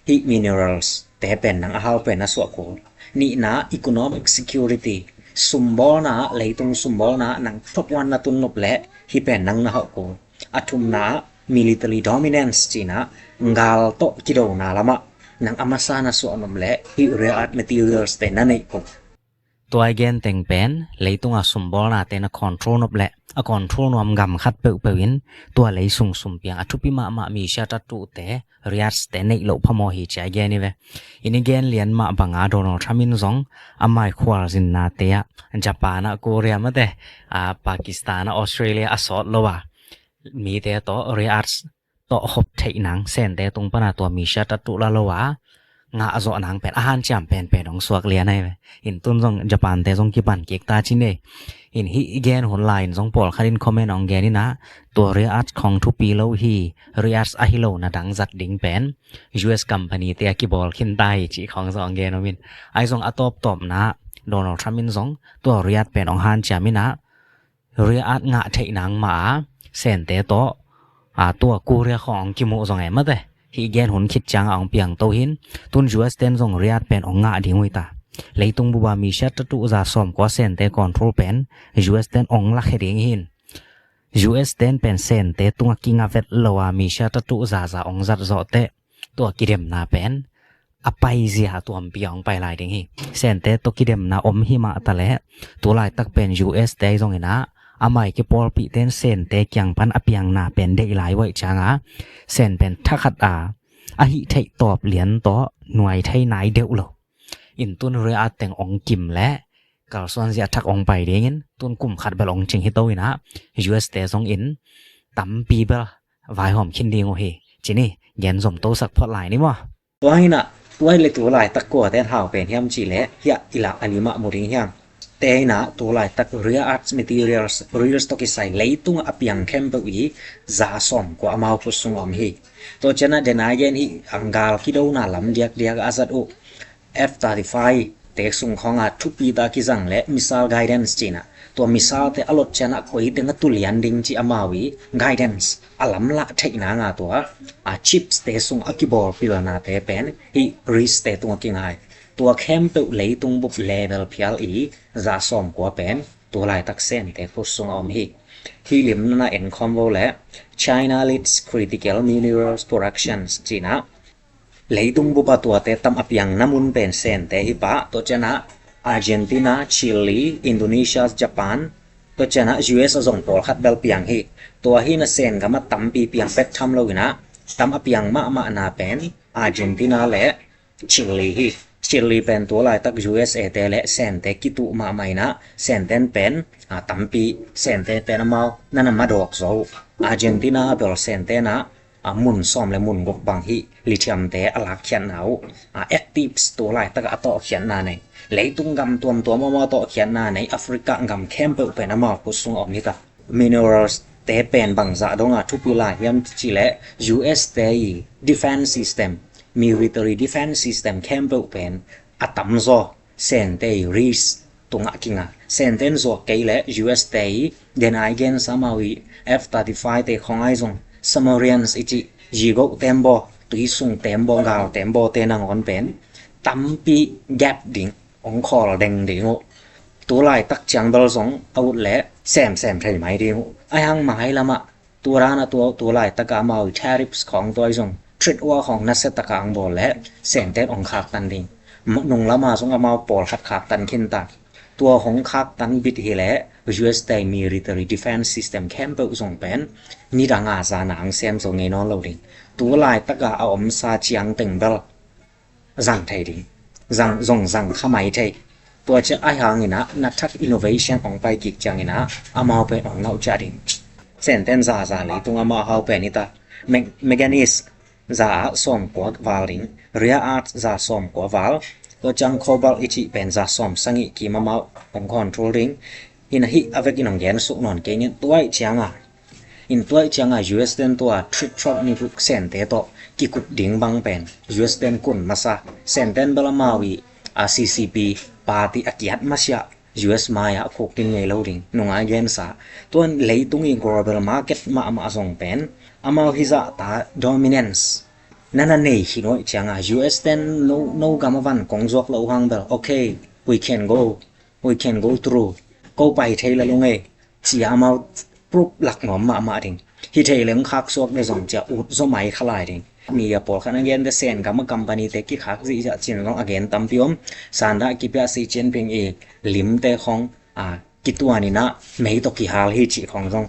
hih minerals te pen nang a hau pen na suah kul. Nihna, economic security, sumbawlna, leitung sumbawlna nang top one na tun nop leh hih pen nang na hauh kul. A thumna, military dominance cinah, gal tawh kidona lamah nang a masa na suah nop leh hih rare earth materials te na neih kul. Tua i gen teng pen leitunga sumbawlnate na control nop leh a control nuam gam khat peuhpeuh in tua leisung sumpiang a thupi mahmah misia tatuhte, rare earths te neih loh phamawh hi ci a i gen hi ve. I ni gen lian mah banga Donald Trump in zong a mai khualzinnate ah Japan ah, Korea mate, a, Pakistan ah, Australia a sawt lo a, mite tawh rare earths tawh hop theih nang, Sente tung pana tua misia tatuh la lo a ngah zawh nang pen a hanciam penpen hong suak lian ahi ve. In tun zong Japan te zong kipan kik ta ci ne. In hih i gen hun lai-in zong pawlkhat in comment hong gen inah, tua rare earth khawng thupi lo hi, rare earth ahi lo na dang zat ding pen U S company te a kibawl khin ta hi cih khawng zong hong gen om in. Ahi zong a tawptawpna Donald Trump in zong tua rare earth pen hong hanciam inah, rare earth ngah theih nang mah a Sente tawh, a, tua Korea khawng hong kimuh zong e mate, hih gen hun khit ciangah hong piangto hin. Tun U S ten zong rare earth pen hong ngah ding uh hi ta. Leitung bupa misia tatuh za sawm kua Sente control pen U S ten hong lakhia ding hin. U S ten pen Sente tungah kinga vet lo a misia tatuh zaza hong zat zawh teh tua kidemna pen a paizia a tuampi a hong pai lai ding hi. Sente tawh kidemna om hi mah taleh tu laitak pen U S te ahi zong inah, a mai kipawlpihte in Sente kiang pan a piangna pen deih lai uh ahih cianga Sen pen thakhat a, a hih theih tawp lian tawh nuai thei nai deuh lo. In tun rare earth teng hong kim leh kalsuan zia thak ong pai dingin tun kum khat bel ong cing hi to inah U S te zongin tampi bel vaihawm khin ding uh hi. Cini gen zom tosak phot lai ni maw? Tua hinah tua hi le tu laitak kua ten hau pen hiam cih leh hiah i lak a limah mu ding hiam? Te hinah tu laitak rare earth materials, reals tawh kisai leitungah a piang khempeuh i za sawm kua amau khut sungah om hi. Tua cianah denai gen hi, anggal kidona lam diakdiak a zat uh F thirty-five te sung khawngah thupi ta kizang le missile guidance cinah tua missile te a lot cianah koi teng a tulian ding ci amau i guidance a lamlah theihna nga tua a chips te sung a kibawl pilna te pen hi risk te tung a kingai. Tua khempeuh leitung bup level phial i za sawm kua pen tu laitak Sen te khut sungah om hi. Hi limna en khawm vo le China leads critical minerals productions cinah leitung bup a tuate tam a piang na mun pen Sen te hi pah. Tua cianah Argentina, Chile, Indonesia, Japan, tua cianah U S a zong pawlkhat bel piang hi. Tua hinah Sen gamah tampi piang pek tham lo inah tam a piang mahmahna pen Argentina le Chile hi. Chile pen tu laitak U S A te le Sen te kituh mahmah inah Sen ten pen a tampi Sen te pen amau nana madawk zo uh. Argentina a bel Sen tenah a mun sawm le mun guk bang hi lithium te a lakkhiatna uh a actives tu laitak a tawhkhiatna nei. Leitung gam tuamtuam amau tawhkhiatna nei Africa gam khempeuh pen amau khut sungah om hi ta. Minerals te pen bangzah dongah thupi lai hiam cih leh U S te i defense system, military defense system khempeuh pen a tamzaw Sen te i risk tungah kinga. Sen ten zuak kei leh U S te i denai gensa amau i F thirty-five te khawng ai zong submarines i cih zigoh tembaw, tuisung tembaw, gal tembaw te nangawn pen tampi gap ding, ong khawl deng ding uh. Tu laitak ciang bel zong a ut leh semsem thei mai ding uh. Ai hang mai lamah tu rana tua tu laitakah amau i tariffs khawng tua i zong trade war khawng nasia takah ang bawl leh Sen ten ong khaktan ding. Nung lama zong amau pawlkhat khaktan khin ta. Tua hong khaktan bit hileh U S te military defense system khempeuh zong pen nidanga zana ang sem zo ngei nawn lo ding. Tu laitakah a omsa ciang teng bel zang thei ding. Zang, zong zang kha mai thei. Tua ciah ai hanginah na thak innovation ong pai kik cianginah amau pen ong nauh ciah ding. Sen ten zaza leitung amau hau pen ita. Manganese za ah sawm kua val ding. Rare earth za sawm kua val. Tua ciang cobalt i cih pen za sawm sangih kim amau ong control ding. Hinah hih a vekin ong gen suk nawn kei nin tua ih cianga in tua ih cianga U S ten tua trade talk ni guk Sen te tawh kikup ding bang pen U S ten kun masa. Sen ten bel amau i a C C P party a kiat masiah U S mai-ah a khuk ding ngei lo ding. Nungai gensa tuan leitung i global market mahmah zong pen amau hizah ta dominance nana nei khin uh ih cianga U S ten no, no gam a van kong zuak lo hang bel okay, we can go, we can go through. Ko pai thei la lungei cia amau proof lak nuam mahmah ding. Hi thei leng khak suak le zong cia ut zaw mai kha lai ding. Media pawlkhat a gen te Sen gam a company te kikhak zihziah cin zong a gen tampi om. Sandah kipia Xi Jinping i lim te khong a kituan inah mei tawh kihal hi cih khong zong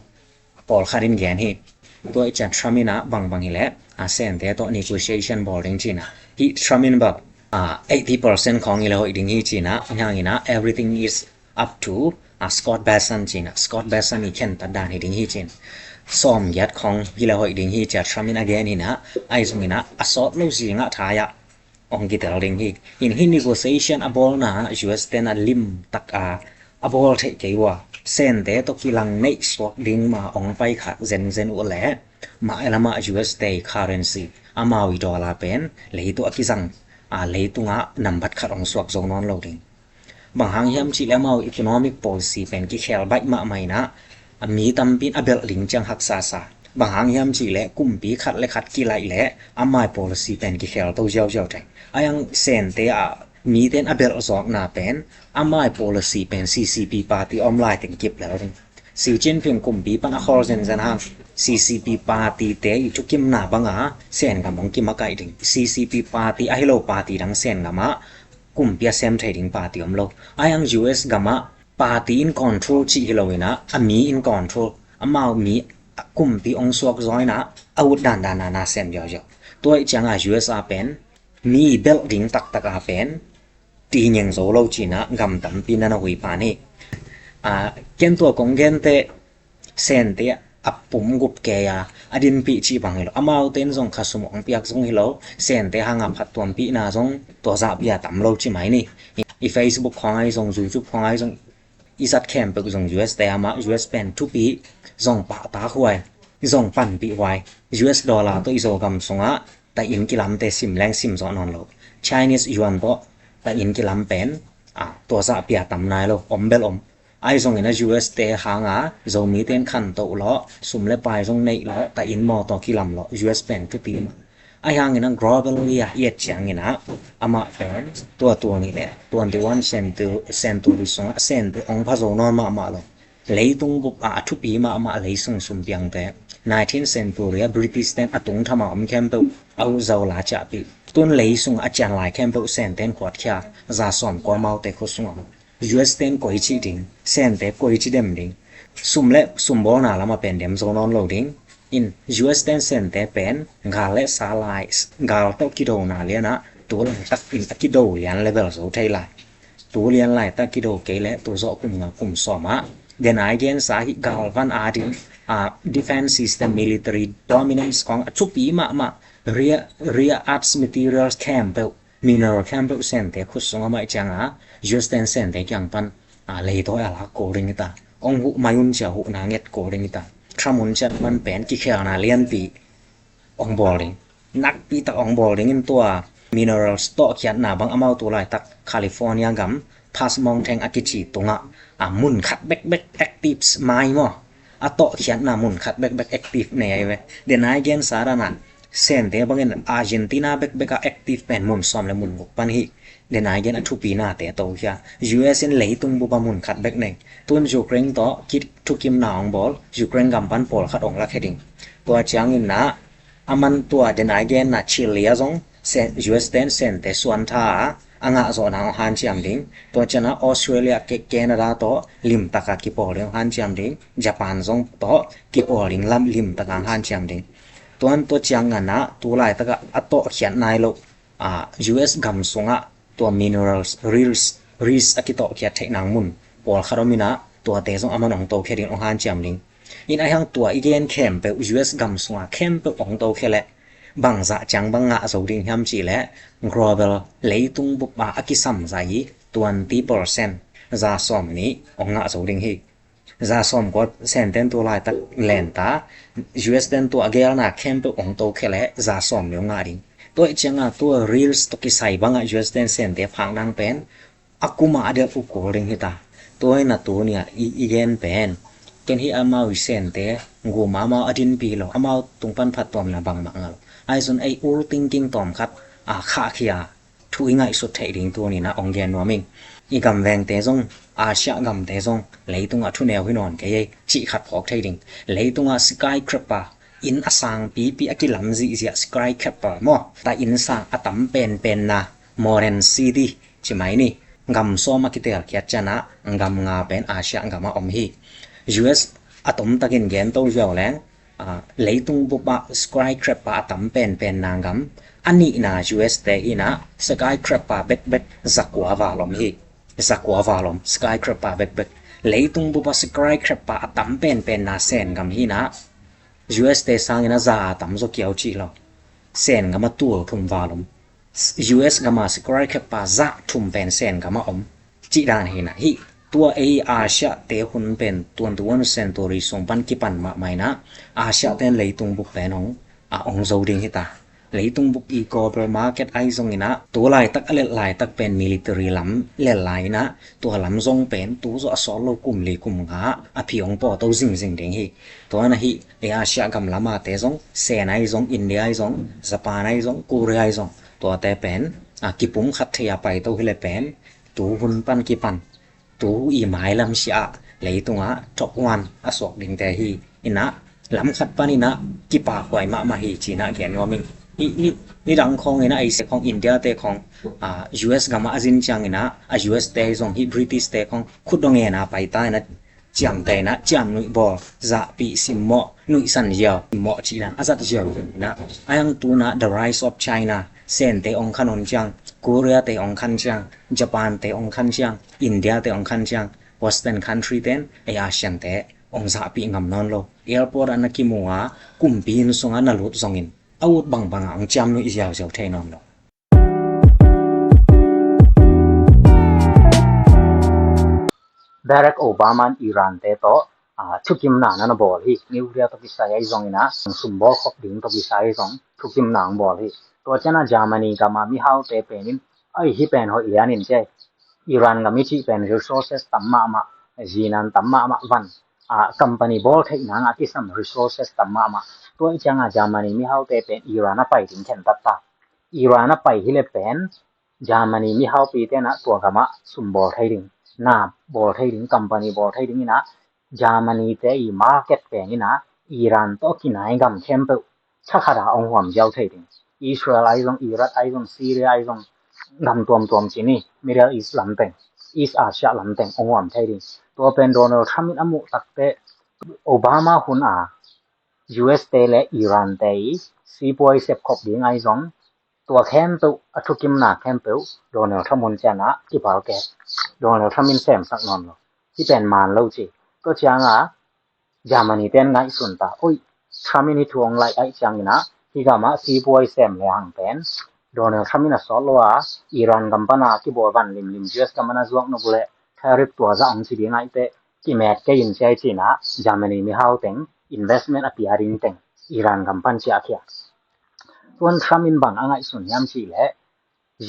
pawlkhat in gen hi. Tua i cian Trump inah bangbang hileh a Sen te tawh negotiation bawl ding cinah hi Trump in bak a eighty percent khong i le hoih ding hi cinah hiang inah everything is up to a Scott Bessent cinah Scott Bessent i khen tat dan hi ding hi cin. Sawm giat khong hi le hoih ding hi cia Trump in a gen hinah ai zong inah a sawt lo zingah thaiah ong kitel ding hi. In hi negotiation a bawlna U S ten a lim tak a a bawl theih kei uh a Sen te tawh kilang neih suak ding ma ong pai khak zenzen uh leh mah lamah U S te currency amau i dollar pen leitung a kizang a leitungah nambat khat ong suak zo nawn lo ding. Bang hang hiam cih leh amau economic policy pen kikhel baih mahmah inah a mi tampi in a belh ding ciang haksa sa. Bang hang hiam cih leh kumpi khat le khat kilaih leh amai policy pen kikhel to ziauziau thei. Ai ang Sen te ah mite in a belh zawkna pen amai policy pen C C P party om lai teng kip lel ding. Xi Jinping kumpi pan a khawl zenzen hang C C P party te i thukimna banga Sen gam ong kimakaih ding. C C P party ahi lo party dang Sen gamah kumpi a sem thei ding party om lo. Ai ang U S gamah party in control cih hi lo inah a mi in control, amau mi kumpi ong suak zaw inah a ut dandan a na sem ziauziau. Tua ih cianga U S a pen mi belh ding taktak a pen ti ngeng zo lo cih na gam tampi na na hui pan hi. A, ken tua kong gente Sente a pum gup kei a a dinpih cih bang hi lo. Amaute in zong kha sum ong piak zong hi lo. Sente hanga phattuampihna zong tua zah pia tam lo ci mai ni. I Facebook khawng ahi zong, YouTube khawng ahi zong, i zat khempeuh zong U S te amah, U S pen thupi zong pahtak huai, zong panpih huai. U S dollar tawh i Zogam sungah ta in kilamte sim leng sim zawh nawn lo. Chinese yuan tawh ta in kilam pen, a, tua zah pia tam nai lo, om bel om. Ahi zongin a U S te hanga Zomite in khantoh lawh, sum le pai zong neih lawh, ta in mawtaw kilam lawh, U S pen thupi mah. Ahi hangin a globally a i et ciangin a, amah pen tua tua ni le twenty-one century, century sungah Sente ong pha zo nawn mahmah lo. Leitung bup a a thupi mahmah leisung sumpiangte, nineteenth century a British ten a tungtham a om khempeuh a uh zo la ciahpih. Tun leisung a cian lai khempeuh Sente in kuatkhia, za sawm kua amaute khut sungah. U S ten koi cih ding, Sente koi cih dem ding. Sum le sumbawlna lamah pen dem zo nawn lo ding. In U S ten Sente pen gal le sa lai, gal tawh kidona lianah tu laitak in a kido lian le bel zo thei lai. Tu lian laitak kido kei le tu zawh kum nga kum sawm ah. Den a i gensa hi galvan a ding, a, defense system, military dominance khawng a thupi mahmah, rare, rare earth materials khempeuh, mineral khempeuh Sente khut sungah maih cianga U S ten Sente kiang pan, a, leitawi a lak kul ding hi ta. Ong huh mai un cia huhna nget kul ding hi ta. Trump un cia man pen kikhelna lianpi ong bawl ding. Nakpi tak ong bawl ding in tua minerals tawhkhiatna bang amau tu laitak California gam Pass Mountain a kici tungah, a, mun khat bekbek actives mai maw. A tawhkhiatna mun khat bekbek active nei ahi ve. Den a i gensa dan a Sente bangin Argentina bekbek a active pen mun sawm le mun guk pan hi. Den a i gen a thupinate to hia. U S in leitung bup a mun khat bek nei. Tun Ukraine tawh kit thukimna ong bawl, Ukraine gam pan pawlkhat ong lakhia ding. Tua ciangin na, a man tua den a i genna Chile a zong, Sen-, U S ten Sente suan tha a, a ngah zawhna ong hanciam ding. Tua ciangin a Australia, Ke-, Canada tawh limtaka kipawl ding ong hanciam ding. Japan zong tawh kipawl ding lam limtaka ong hanciam ding. Tuan tua ciangin a, tu laitaka a tawhkhiat nai lo, a, U S gam sungah tua minerals, rares, rares a kitawhkhiat theih nang mun pawlkhat om in a, tuate zong a man ong tokhia ding ong hanciam ding. In a hiang tua i gen khempeuh, U S gam sunga khempeuh ong tokhia leh bangzah ciang bang ngah zo ding hiam cih leh global leitung bup a a kisam zah i twenty percent, za sawm nih ong ngah zo ding hi. Za sawm kua Senten tu laitak lenta, U S ten tua a gelna khempeuh ong tokhia leh za sawm nih ong ngah ding. Tua i cianga tua rares tawh kisai bangah U S ten Sente phak nang pen a kuma a delh uh kul ding hi ta. Tua hi na tuni a i, i gen pen, ken hi amau i Sente gum a amau a dinpi lo, amau tung pan phattuamna bangmah ngah lo. Ahi zong ei ul thinking tawm khat a khahkhia thu i ngaihsut theih ding tuni na ong gen nuam ing. I gam vengte zong, Asia gamte zong, leitungah thuneu hi nawn kei ei, cih khat phawk thei ding. Leitungah skyscraper, inn a sang pipi a kilam zihziah skyscraper maw. Ta inn sang a tam penpenna, modern city, ci mai ni. Gam sawm a kitelkhiat ciangah, gam nga pen Asia gam a om hi. U S a tomtakin gen to ziau leng, a, leitung bup ah skyscraper a tam penpenna gam, a nihna U S te in a skyscraper bekbek zakua val om hi. Zakua val om, skyscraper bekbek. Leitung bup ah skyscraper a tam penpenna Sen gam hi na, U S te sangin a za a tam zaw kiau cih lo. Sen gam a tul thum val om. U S gam a skyscraper za thum pen Sen gam a om. Cih dan hi na hi. Tua ei Asia te hun pen twenty-one century sung pan kipan mahmah in a, Asia ten leitung bup pen ong, a ong zo ding hi ta. Leitung bup i global market ahi zongin a, tu laitak a lelh laitak pen military lam lel lai in a, tua lam zong pen tu zawh a sawt lo kum li kum nga a phi ong pawh to zingzing ding hi. Tua na hi, ei Asia gam lamate zong, Sen ahi zong, India ahi zong, Japan ahi zong, Korea ahi zong, tuate pen, a, kipum khat thei a pai to hi le pen, tu hun pan kipan, tu i mailam sia ah leitungah top one a suak dingte hi. In a, lam khat pan in a, kipak huai mahmah hi ci na gen nuam ing. I, i, nidang khawng in a, ei se khawng India te khawng, a, U S gam ah a zin ciangin a, a U S te zong hi British te khawng khut dong en a pai ta in a, ciamteh in a, ciam nuih bawl, zahpih simmawh, nuihsan ziau, simmawh cih dan a zat ziau in a. A hiang tu na The Rise of China, Sente ong khan un ciang, Korea te ong khan ciang, Japan te ong khan ciang, India te ong khan ciang, Western country ten ei Asian te ong zahpih ngam nawn lo. Airport ah na kimu a, kumpi inn sungah na lut zongin a ut bangbang ah ong ciam nuih ziauziau thei nawn lo. Barack Obama in Iran te tawh, ah, thukimna na na bawl hi. Nuclear tawh kisai ahi zongin ah, sumbawl khop ding tawh kisai ahi zong thukimna ang bawl hi. Tua ciangah Germany gam a mihaute pen in, "Ai, hih pen hoih lian in," ci. Iran gam i cih pen resources tam mahmah, zinan tam mahmah van, ah, company bawl theih nang a kisam resources tam mahmah. Tua i ciangah Germany mihaute pen Iran a pai ding khen tatta. Iran a pai hi le pen Germany mihaupi ten ah tua gam ah sumbawl thei ding, na bawl thei ding, company bawl thei ding in ah, Germany te i market pen in ah Iran tawh kinai gam khempeuh thakhat ah ong huam ziau thei ding. Israel ahi zong, Iraq ahi zong, Syria ahi zong, gam tuamtuam ci ni, Middle East lam teng, East Asia lam teng ong huam thei ding. Tua pen Donald Trump in a muh takte, Obama hun a U S te le Iran te i sipuai sepkhop ding ahi zong, tua khempeuh, a thukimna khempeuh Donald Trump hun ciang ah kipal kek. Donald Trump in semsak nawn lo. Hih pen man lo ci. Tua ciangah Germany ten ngaihsun ta. Oi, Trump in hih thu ong laih aih ciangin ah, hih gam ah sipuai sem le hang pen Donald Trump in a sawt lo a, Iran gam pan a kibawl van limlim U S gam a na zuak nop uh leh tariff tua zah ong ci ding aih teh, kimet kei in, ci aih cin ah Germany mihau teng investment a pia ding teng Iran gam pan ciahkhia. Tuan Trump in bang a ngaihsun hiam cih leh,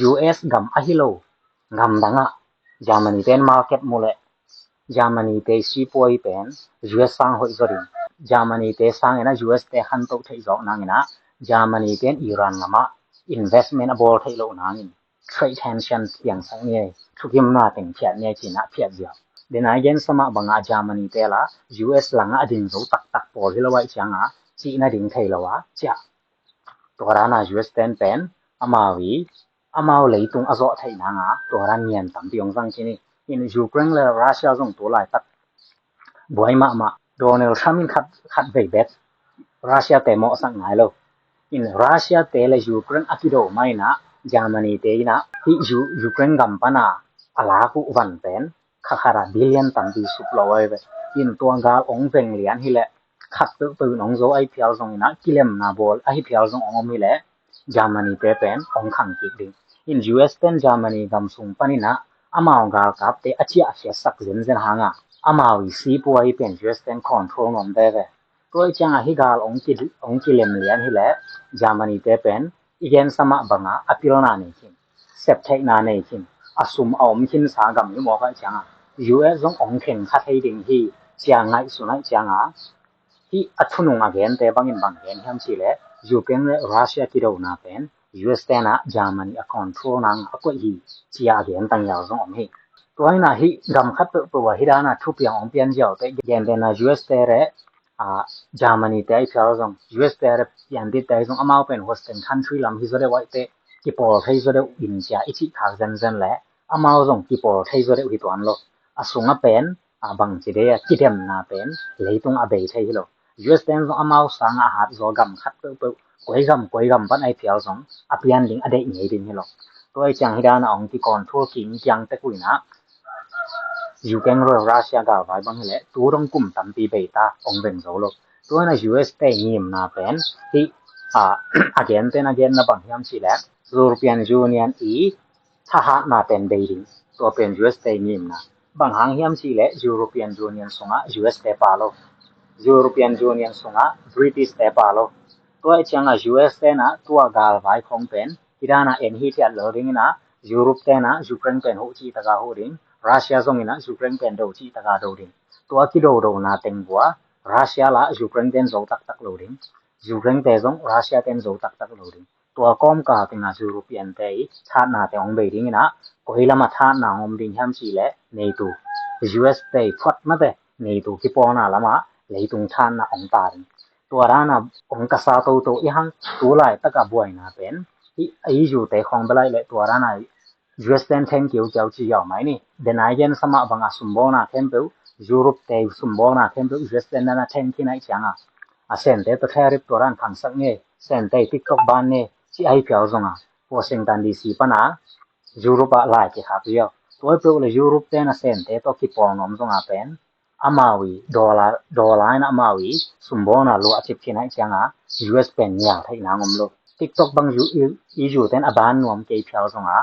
U S gam ahi lo gam dang ah Germany ten market mu leh Germany te sipuai pen U S sang hoih zaw ding. Germany te sang in ah U S te khantoh theih zawk nang in ah Germany ten Iran gam ah investment a bawl theih loh nangin trade tension piangsak ni ei, thukimna teng phiat ni ei, cin ah phiat ziau. Den a i gensa mah bang ah Germany te la U S lang ah a ding zo taktak pawl hi lo aih ciang a cihna ding thei lo a ciah. Tua dan a U S ten pen amau i, amau leitung a zawh theih nang a tua dan nian tampi ong zang khin hi. In Ukraine le Russia zong tu laitak buai mahmah. Donald Trump in khat, khat vei bek Russia te mawhsak nai lo. In Russia te le Ukraine a kido mah in ah Germany te in ah hih U-, Ukraine gam pan a a lak uh van pen kha khat ah billion tampi sup lo ahi ve. In tua gal ong veng lian hi leh, khat peuhpeuh in ong zo ahi phial zong in ah kilemna bawl ahi phial zong ong om hi leh, Germany te pen ong khang kik ding. In U S ten Germany gam sung pan in ah amau galkap te a ciahkhiatsak zenzen hang a, amau i sipuai pen U S ten control nuam veve. Tua i ciang a hih gal ong ki, ong kilem lian hi leh Germany te pen i gensa mah bang a a pilna nei khin, sep theihna nei khin, a sum a om khinsa gam hi mawk aih ciang a U S zong ong kheng kha thei ding hi, ci a ngaihsun aih ciang a, hih a thunung a gente bangin bang gen hiam cih leh, Ukraine le Russia kidona pen U S ten ah Germany a control nang a koih hi, ci a gen tang hial zong om hi. Tua in ah hih gam khat peuhpeuh ah hih dan a thupiang ong pian ziau te, gentehna U S te le, ah, Germany te ahi phial zong, U S te le pian dit te ahi zong, amau pen Western country lam hi zaw deuh aih teh, kipawl thei zaw deuh in, ci a i cih khak zenzen leh amau zong kipawl thei zaw deuh hi tuan lo. A sung a pen, a bangci dei a kidemna pen leitung a bei thei hi lo. U S ten zong amau sang a hat zaw gam khat peuhpeuh, koi gam koi gam pan ahi phial zong a pian ding a deih ngei ding hi lo. Tua i ciang hih dan a ong kicontrol kik kiang tek uh in ah Ukraine le Russia galvai bang hi leh tu dong kum tampi bei ta, ong veng zo lo. Tua in ah U S te ngimna pen hih, ah, a genten a genna bang hiam cih leh European Union i thahatna pen bei ding. Tua pen U S te ngimna. Bang hang hiam cih leh European Union sungah U S te pha lo. European Union sungah British te pha lo. Tua i ciang a U S ten ah tua galvai khong pen hih dan a en hithiat lo ding in ah, Europe ten ah Ukraine pen huh cih tak a huh ding, Russia zong in ah Ukraine pen do cih tak a do ding. Tua kidodona teng vua Russia la Ukraine ten zo taktak lo ding. Ukraine te zong Russia ten zo taktak lo ding. Tua kawmkal teng ah European te i thahatna te ong bei ding in ah, koi lam a thahatna ong om ding hiam cih leh NATO, U S te i phuat mate NATO kipawlna lam ah leitung thahatna ong ta ding. Tua dan a ong kasa toto i hang, tu laitak a buaina pen hih E U te khawng bel aih leh tua dan a U S ten theng kiukiau ci ziau mai ni. Den a i gensa mah bang a sumbawlna khempeuh, Europe te sumbawlna khempeuh U S ten dan a theng khin aih ciang a, a Sente tawh tariff tua dan khangsak ni, Sente TikTok ban ni, ci ahi phial zong a, Washington D C pana Europe ah lai kikhak ziau. Tua peuh le Europe te na Sente tawh kipawl nuam zonga pen amau i dollar, dollar in amau i sumbawlna luah cip khin ahih cianga U S pen nial theih nang om lo. TikTok bang U, E U ten a ban nuam kei phial zonga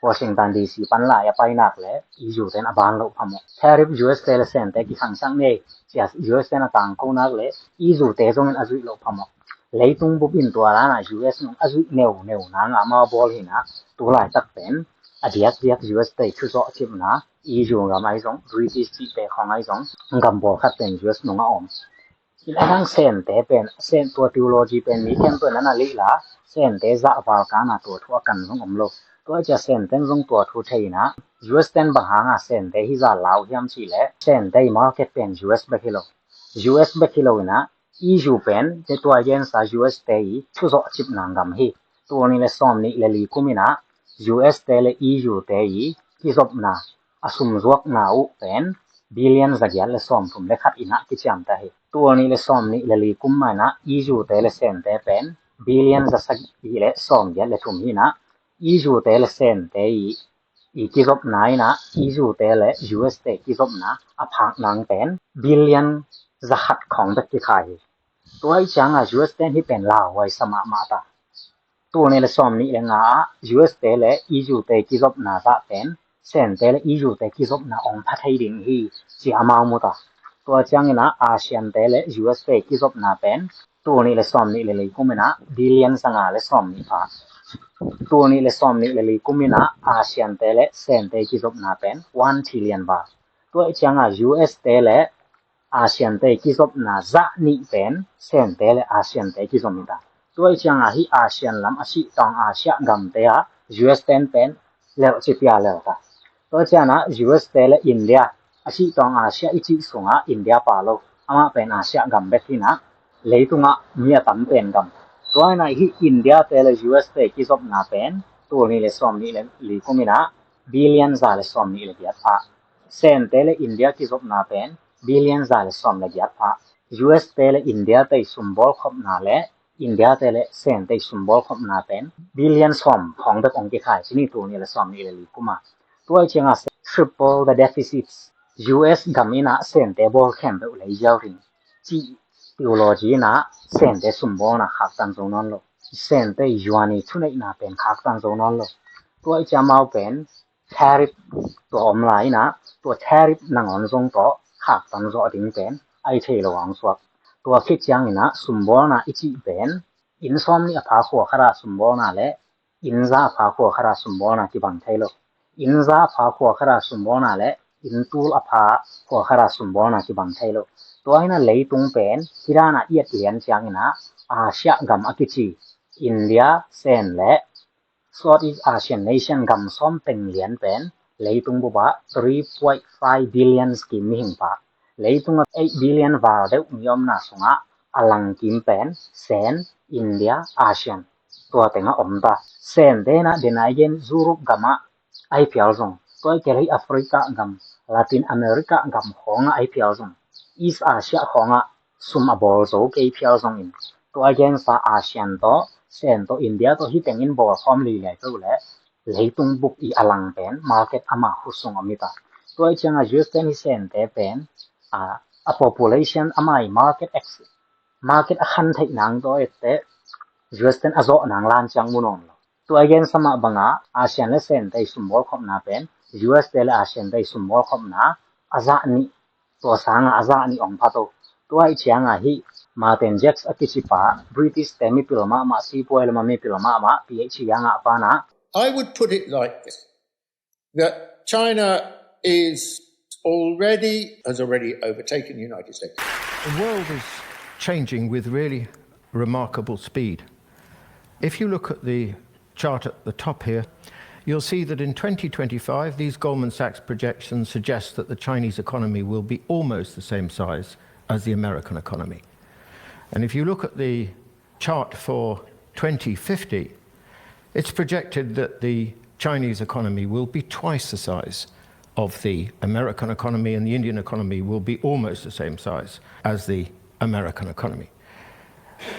Washington D C pan lai a painak le E U ten a ban loh phamawh. Tariff U S te le Sente kikhangsak nei cia U S ten a tangkonak le E U te zongin a zuih loh phamawh. Leitung bup in tua lana U S nung a zuih neuneu nanga amau bawl hina tulaitak pen a diakdiak U S te thuzawh cipna E U gam ahi zong British cihte khong ahi zong gam bawlkhat pen U S nung a om. Ina hang Sente pen Sen tua theology pen mi khempeuh nana lihla Sente zahval kana tua thu a kan zong om lo. Tua cia Senten zong tua thu theina U S ten bang hanga Sente hi zal lau hiam cih le Sente i market pen U S bek hi lo. U S bek hi lo ina E U pen te tua gensa U S te i thuzawh cipna gam hi. Tul nih le sawm nih le li kum ina U S te le E U te i kizopna a sumzuakna uh pen billion zagiat le sawmthum le khat ina kiciamta hi. Tul nih le sawm nih le li kum maina E U te le Sente pen billion zasagih le sawmgiat le thum hi ina E U te le Sente i i kizopna ina E U te le U S te kizopna a phak nang pen billion zakhat khawng bek kikhai hi. Tua i cianga U S ten hi pen lauhuai sa mahmah ta. Tul nih le sawm nih le nga ah U S te le E U te kizopna zah pen Sente le E U te kizopna ong pha thei ding hi ci amau mu ta. Tua ciangina ASEAN te le U S te kizopna pen tul nih le sawm nih le li kumina billion sanga le sawm nih pha. Tul nih le sawm nih le li kumina ASEAN te le Sente kizopna pen one trillion val. Tua i cianga U S te le ASEAN te kizopna zah nih pen Sente le ASEAN te kizom hi ta. Tua i cianga hi ASEAN lam a sihtawng Asia gamte ah U S ten pen lelh cipia lel ta. Tua ciana U S te le India a sihtawng Asia i cih sunga India pa lo amah pen Asia gam bek hina leitungah mi a tam pen gam. Tua ina hi India te le U S te kizopna pen tul nih le sawm nih le li kumina billion za le sawm nih le giat pha. Sente le India kizopna pen billion za le sawm le giat pha. U S te le India te i sumbawl khopna le India te le Sente i sumbawl khopna pen billion sawm khawng bek ong kikhai cini tul nih le sawm nih le li kuma. Tua i cianga triple the deficits. U S gam ina Sente bawl khempeuh lei ziau ring cih theology ina Sente sumbawlna khaktan zo nawn lo. Sente i yuan i thuneihna pen khaktan zo nawn lo. Tua i ciamau pen tariff tua om lai ina tua tariff nangawn zong tawh khaktan zawh ding pen ai thei lo ang suak. Tua khit ciangina sumbawlna i cih pen inn sawm nih a pha khua khata sumbawlna le inn za a pha khua khata sumbawlna kibang thei lo. Inn za a pha khua khata sumbawlna le inn tul a pha khua khata sumbawlna kibang thei lo. Tua hina leitung pen hidana iat lian ciangina Asia gam a kici India, Sen le Southeast Asian nation gam sawm teng lian pen leitung bupa three point five billion kim mihing pa leitunga eight billion val deuh mi omna sunga a lang kim pen Sen, India, Asian tua tenga om ta. Sen tena dena igen Europe gama ai phial zong tua i kel hi Africa gam, Latin America gam khonga ai phial zong East Asia khonga sum a bawl zo kei phial zongin tua gensa Asian tawh Sen tawh India tawh hi tengin bawl khawm lilai peuh le leitung bup i a lang pen market ama khut sung om hi ta. Tua i cianga U S ten hi Sente pen a, a population ama i market ex, market a khan theih nang tawh ette U S ten a zawh nang lan ciang mu nawn lo. Tua i gen samah banga Asian le Sente i sumbawl khopna pen U S te le Asian te i sumbawl khopna a zah nih tua sanga a zah nih ong pha to. Tua i cianga hi Martin Jacks a kicipa British te mipil mahmah sipuai lama mipil mahmah P H D a ngah pana. I would put it like this, that China is already, has already overtaken the United States. The world is changing with really remarkable speed. If you look at the chart at the top here, you'll see that in twenty twenty-five, these Goldman Sachs projections suggest that the Chinese economy will be almost the same size as the American economy. And if you look at the chart for twenty fifty, it's projected that the Chinese economy will be twice the size of the American economy, and the Indian economy will be almost the same size as the American economy.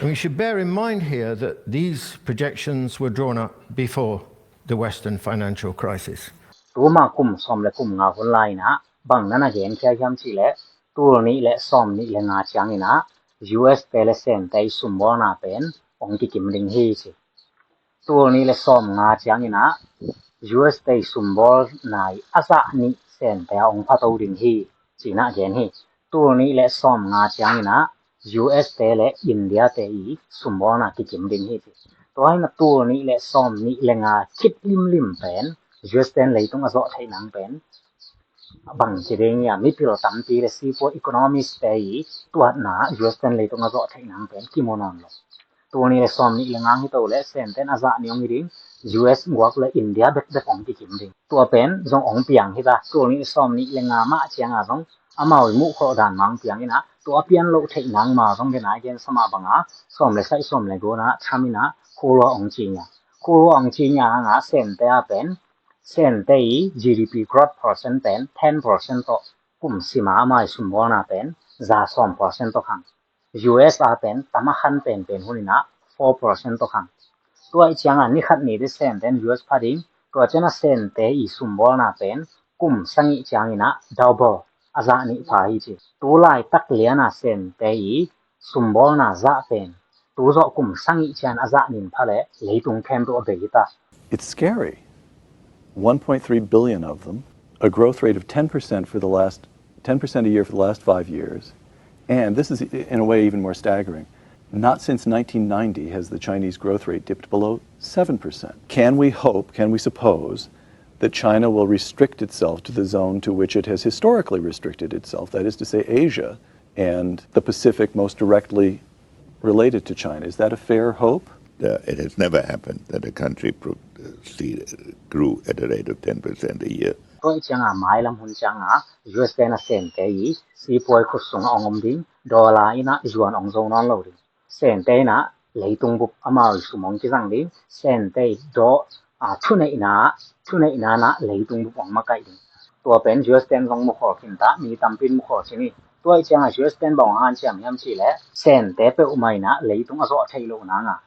And we should bear in mind here that these projections were drawn up before the Western financial crisis. Tuma kum sawm le kum nga hun lai-in ah bang na na genkhia hiam cih leh tul nih le sawm nih le nga ciangin ah U S te le Sente i sumbawlna pen hong kikim ding hi ci. Tul nih le sawm nga ciangin ah U S te i sumbawlna i a zah nih Sente ah hong phato ding hi ci-in ah gen hi. Tul nih le sawm nga ciangin ah U S te le India te i sumbawlna kikim ding hi ci. Tua hi-in ah tul nih le sawm nih le nga khit limlim pen U S ten leitung a zawh theih nang pen bang ci ding hiam, mipil tampi le sipuai economist te i tuatna U S ten leitung a zawh theih nang pen kimu nawn lo. Tul nih le sawm nih le nga hi to le Senten a zah nih hong hi ding, U S guak le India bekbek hong kikim ding. Tua pen zong hong piang hi ta, tul nih le sawm nih le nga mah ciangah zong amau i muh khawh dan mah hong piang in ah, tua a pian loh theih nang mah zong den a i gensa mah bangah sawm le sagih sawm le guk ah Trump in ah Cold War hong cinya. Cold War hong cinya hangah Sente ah pen Sente i G D P growth percent pen ten percent tawh kum sim a, amau i sumbawlna pen za sawm percent tawh khang. U S ah pen tam a khan penpen hun in ah four percent tawh khang. Tua i ciangah ni khat ni te Senten U S pha ding, tua ciangah Sente i sumbawlna pen kum sagih ciangin ah double, a zah nih pha hi ci. Tu laitak lianah Sente i sumbawlna zah pen tu zawh kum sagih ciang a zah nih pha le leitung khempeuh a bei hi ta. It's scary. One point three billion of them, a growth rate of ten percent for the last, ten percent a year for the last five years. And this is, in a way, even more staggering. Not since nineteen ninety has the Chinese growth rate dipped below seven percent. Can we hope, can we suppose that China will restrict itself to the zone to which it has historically restricted itself, that is to say, Asia and the Pacific most directly related to China? Is that a fair hope? Uh, it has never happened that a country pro- uh, see, grew at a rate of ten percent a year. Tua i ciangah mailam hun ciangah U S ten a Sente i sipuai khut sungah hong om ding, dollar in ah yuan hong zo nawn lo ding. Sente in ah leitung bup amau i sum hong kizang ding, Sente i dawh a thuneihna, thuneihna in ah leitung bup hong makaih ding. Tua pen U S ten zong mukhawl khin ta, mi tampi in mukhawl khin hi. Tua i ciangah U S ten bang hong hanciam hiam cih leh Sente peuhmah in ah leitung a zawh theih loh nangah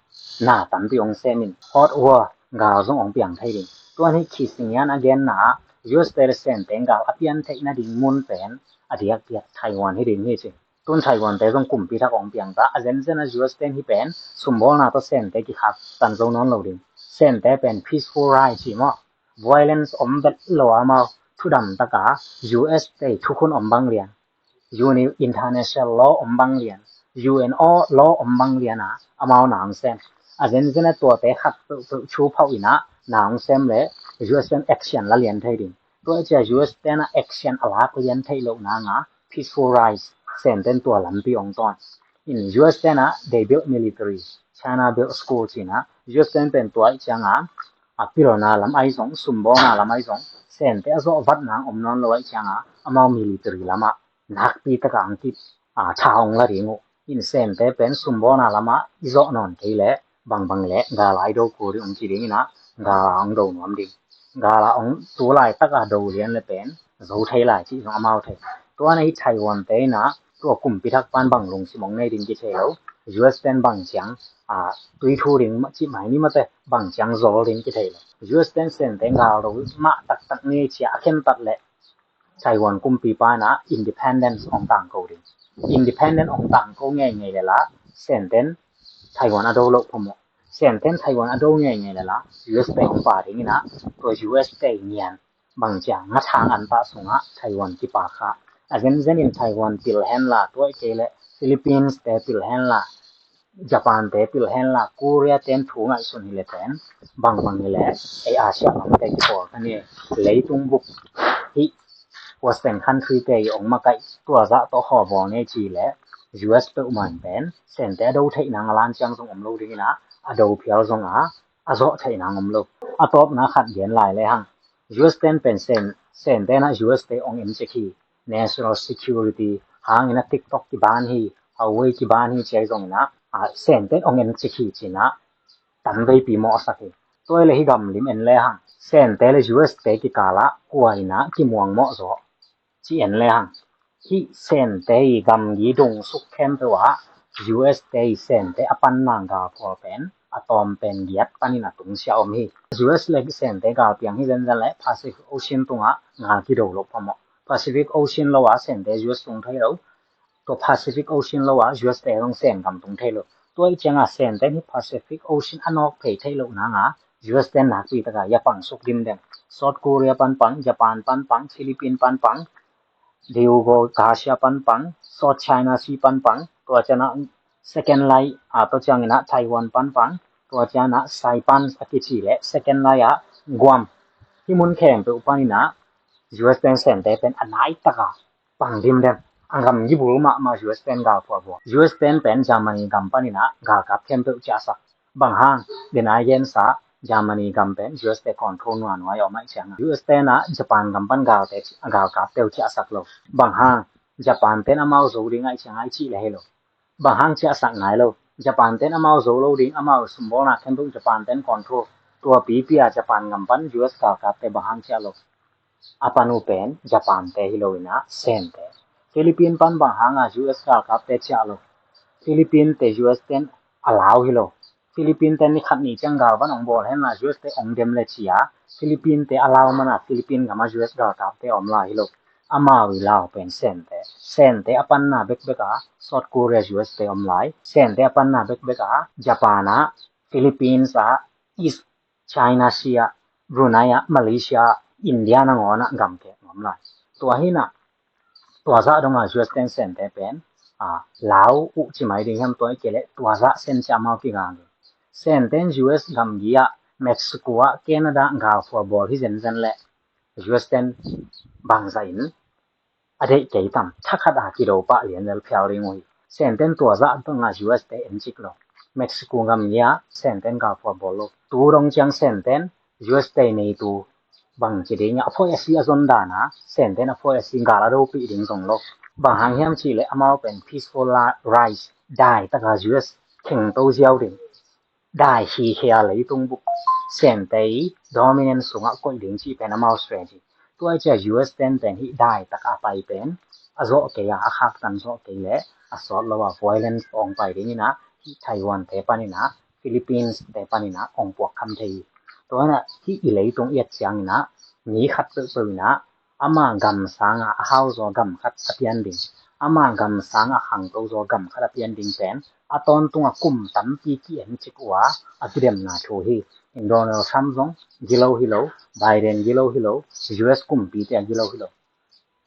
na tampi hong sem in, Cold War gal zong hong piang thei ding. Tua hi Kissinger in a genna ah U S te le Sente gal a pian theih nading mun pen a diakdiak Taiwan hi ding hi ci. Tun Taiwan te zong kumpi thak hong piang ta, a zenzen a U S ten hih pen sumbawlna tawh Sente kikhak tan zo nawn lo ding. Sente pen peaceful ride ci maw, violence om vet lo amau, thudam taka U S te thukhun om bang lian, uni international law om bang lian, U N law om bang lian a amau na hong sem. A zenzen a tuate khat peuhpeuh thu phauh in ah na hong sem le U S ten action la lian thei ding. Tua i ciah U S ten ah action a lak lian theih loh nangah peaceful rise, Senten tua lampi hong tawn. In U S ten ah they build military, China build school ci-in ah U S ten pen tua i ciangah a pilna lam ahi zong, sumbawlna lam ahi zong, Sente a zawh vat nang om nawn lo ahi ciangah amau military lamah nakpi takah ang kip a tha hong la ding uh. In Sente pen sumbawlna lamah i zawh nawn kei leh bangbang leh gala i do kul ding hong ci ding in ah gala hong do nuam ding. Gala hong tu laitak a do lian le pen zo thei lai cih zong amau thei. Tua na hi Taiwan te in ah tua kumpi thak pan bang lungsim hong nei ding kithei lo. U S ten bang ciang a tui thu ding cih mai ni mate, bang ciang zawl ding kithei lo. U S ten Sente gal do mah taktak ni cia a khentat leh Taiwan kumpipa in ah independence hong tangko ding. Independent hong tangko ngeingei le la Senten Taiwan a do loh phamawh. Senten Taiwan a do ngeingei le la U S te hong pa ding in ah tua U S te nian bang ciang ngathang an pah sungah Taiwan kipa kha. A zenzen in Taiwan pil hen la, tua i kei le Philippines te pil hen la, Japan te pil hen la, Korea ten thu ngaihsun hi le ten bangbang hi le ei Asia lamte kipawl ka ni. Leitung bup hih Western country te i ong makaih tua zah tawh hawbawl ngei ci le U S peuhmah in pen Sente a do theih nang a lan ciang zong om lo ding in ah a do phial zong a a zawh theih nang om lo. A tawpna khat gen lai le hang, U S ten pen Sen, Sente na U S te ong en cek hi. National security hangin a TikTok kiban hi, Huawei kiban hi ci ahi zongin ah Sente ong en cek hi ci-in ah tamveipi mawhsak hi. Tua hi le hih gamlim en le hang, Sente le U S te kikal ah kua in ah kimuang mawh zaw ci en le hang, hih Sente i gamgi dungsuk khempeuh ah U S te i Sente a panna galphual pen a tawm pen giat panin a tungsiah om hi. U S le Sente galpiang hi zenzen le Pacific Ocean tungah gal kido lo phamawh. Pacific Ocean lo ah Sente U S tung thei lo. Tua Pacific Ocean lo ah U S te zong Sen gam tung thei lo. Tua i ciangah Sente hi Pacific Ocean a nawk phei thei lo nanga U S te nakpi taka ya pang suk dimdem. South Korea panpang, Japan panpang, Philippines panpang, Diugo Garcia panpang, South China Sea panpang, tua cianah second line a tua cianginah Taiwan panpang, tua cianah Saipan a kici le second line ah Guam. Hi mun khempeuh paninah U S ten Sente pen a nai taka pang dimdem. A gam gibul mahmah U S ten galphual buak. U S ten pen Germany gam paninah galkap khempeuh ciahsak. Bang hang, den a gensa Germany gam pen U S te control nuanua i om aih cianga U S tenah Japan gam pan galte galkapte uh ciahsak lo. Bang hang, Japan ten amau zo ding aih cianga i cih le hi lo. Bang hang ciahsak ngai lo. Japan ten amau zo lo ding, amau sumbawlna khempeuh Japan ten control. Tua pipi a Japan gam pan U S galkapte bang hang ciah lo. A pan uh pen Japan te hi lo inah Sente. Philippines pan bang hanga U S galkapte ciah lo. Philippines te U S ten a lau hi lo. Philippines ten ni khat ni ciang gal van ong bawl henla U S te ong dem le cia Philippines te a lau mana Philippines gama U S galkapte om lai hi lo. Amau i lau pen Sente. Sente a panna bekbek a South Korea U S te om lai. Sente a panna bekbek a Japan ah, Philippines ah, East China Sea, Brunei ah, Malaysia, India nangawnah gamkek nuam lai. Tua hinah tua zah dongah U S ten Sente pen a lau uh ci mai ding hiam tua i kei leh tua zah Sen ciah amau kigang ding. Senten U S gamgi ah Mexico ah Canada galphual bawl hi zenzen leh U S ten bangzah in a deih kei tam thakhat a kido pah lian lel phial ding uh hi. Senten tua zah dongah U S te en cik lo. Mexico gamgi ah Senten galphual bawl lo. Tu dong ciang Senten U S te nei tu bang ci ding a phuai a si a zon dana Senten a phuai a si gal a dopih ding zong lo. Bang hang hiam cih leh amau pen peaceful rise dai taka U S khengto ziau ding. Dai hi khia leitung bup Sente i dominance sungah koih ding cih pen amau strategy. Tua i cia U S ten pen hi dai taka pai pen a zawh kei a a khaktan zawh kei leh a sawt lo a violence ong pai ding inah hi Taiwan te pan inah Philippines te pan inah ong puak kham thei hi. Tua inah hi i leitung i et ciang inah mi khat peuhpeuh inah ama gam sanga a hau zaw gam khat a pian ding, ama gam sanga khangto zaw gam khat a pian ding pen a tawntunga kum tampi ki-en cik uh a a kidemna thu hi. Donald Trump zong gilo hi lo, Biden gilo hi lo, U S kumpite a gilo hi lo.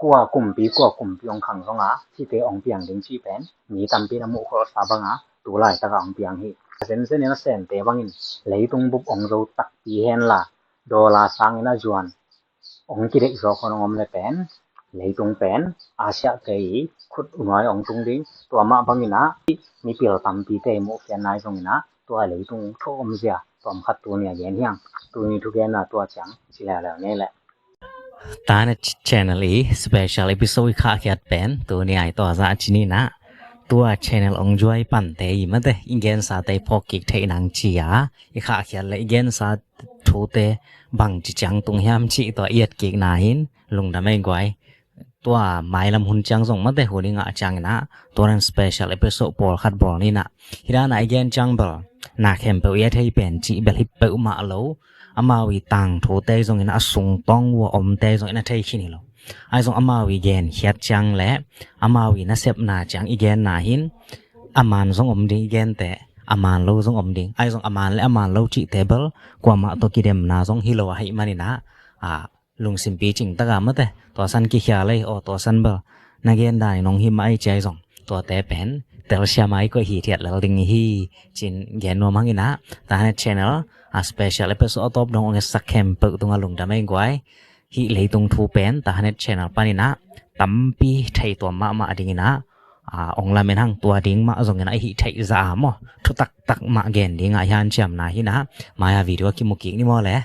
Kua kumpi kua kumpi ong khang zonga hite ong piang ding cih pen mi tampi na muh kholsa banga tu laitaka ong piang hi. Zenzen in a Sente bangin leitung bup ong zo takpi henla dollar sangin a zuan ong kideih zaw khon ong om le pen leitung pen a siah kei khut unuai ong tung ding. Tua mah banginah mipil tampite muhkhiat nai zonginah tua leitung tho omzia tawm khat tuni a gen hiang. Tuni thugenna tua ciang ci leuleu ne leh. Tana channel i special episode i khahkhiat pen tuni ai tua zah cininah tua channel ong zuai pante i mate i gensate i phawk kik theih nang cia i khahkhiat le i gensa thute bang ci ciang tung hiam cih tua i et kikna hin lungdam ei guai. Tua mailam hun ciang zong mate hun i ngah cianginah tua nan special episode pawlkhat bawl ninah hidana i gen ciang bel na khempeuh i a thei pen cih bel hi peuhmah lo. Amau i tangthute zongin a sungtawng uh a omte zongin a thei khin hi lo. Ai zong amau i genkhiat ciang le amau i nasepna ciang i genna hin a man zong om ding i gente, a man lo zong om ding. Ai zong a man le a man lo cihte bel kuamah tawh kidemna zong hi lo ahih maninah a lungsim picing taka mate tua san kikhia lei aw tua san bel na gen danin hong hi mah ai ciai zong tuate pen telsiam ai koih hithiat lel ding hi cin gen nuam hanginah Tahanet channel a special episode a tawp dong ong etsak khempeuh tunga lungdam ei guai. Hih leitung thu pen Tahanet channel paninah tampi thei tuam mahmah dinginah ong lamen hang tua ding mah zonginah i hih theih zah a maw thu taktak mah gen dingah i hanciamna hinah mai-a video a kimu kik ni maw le.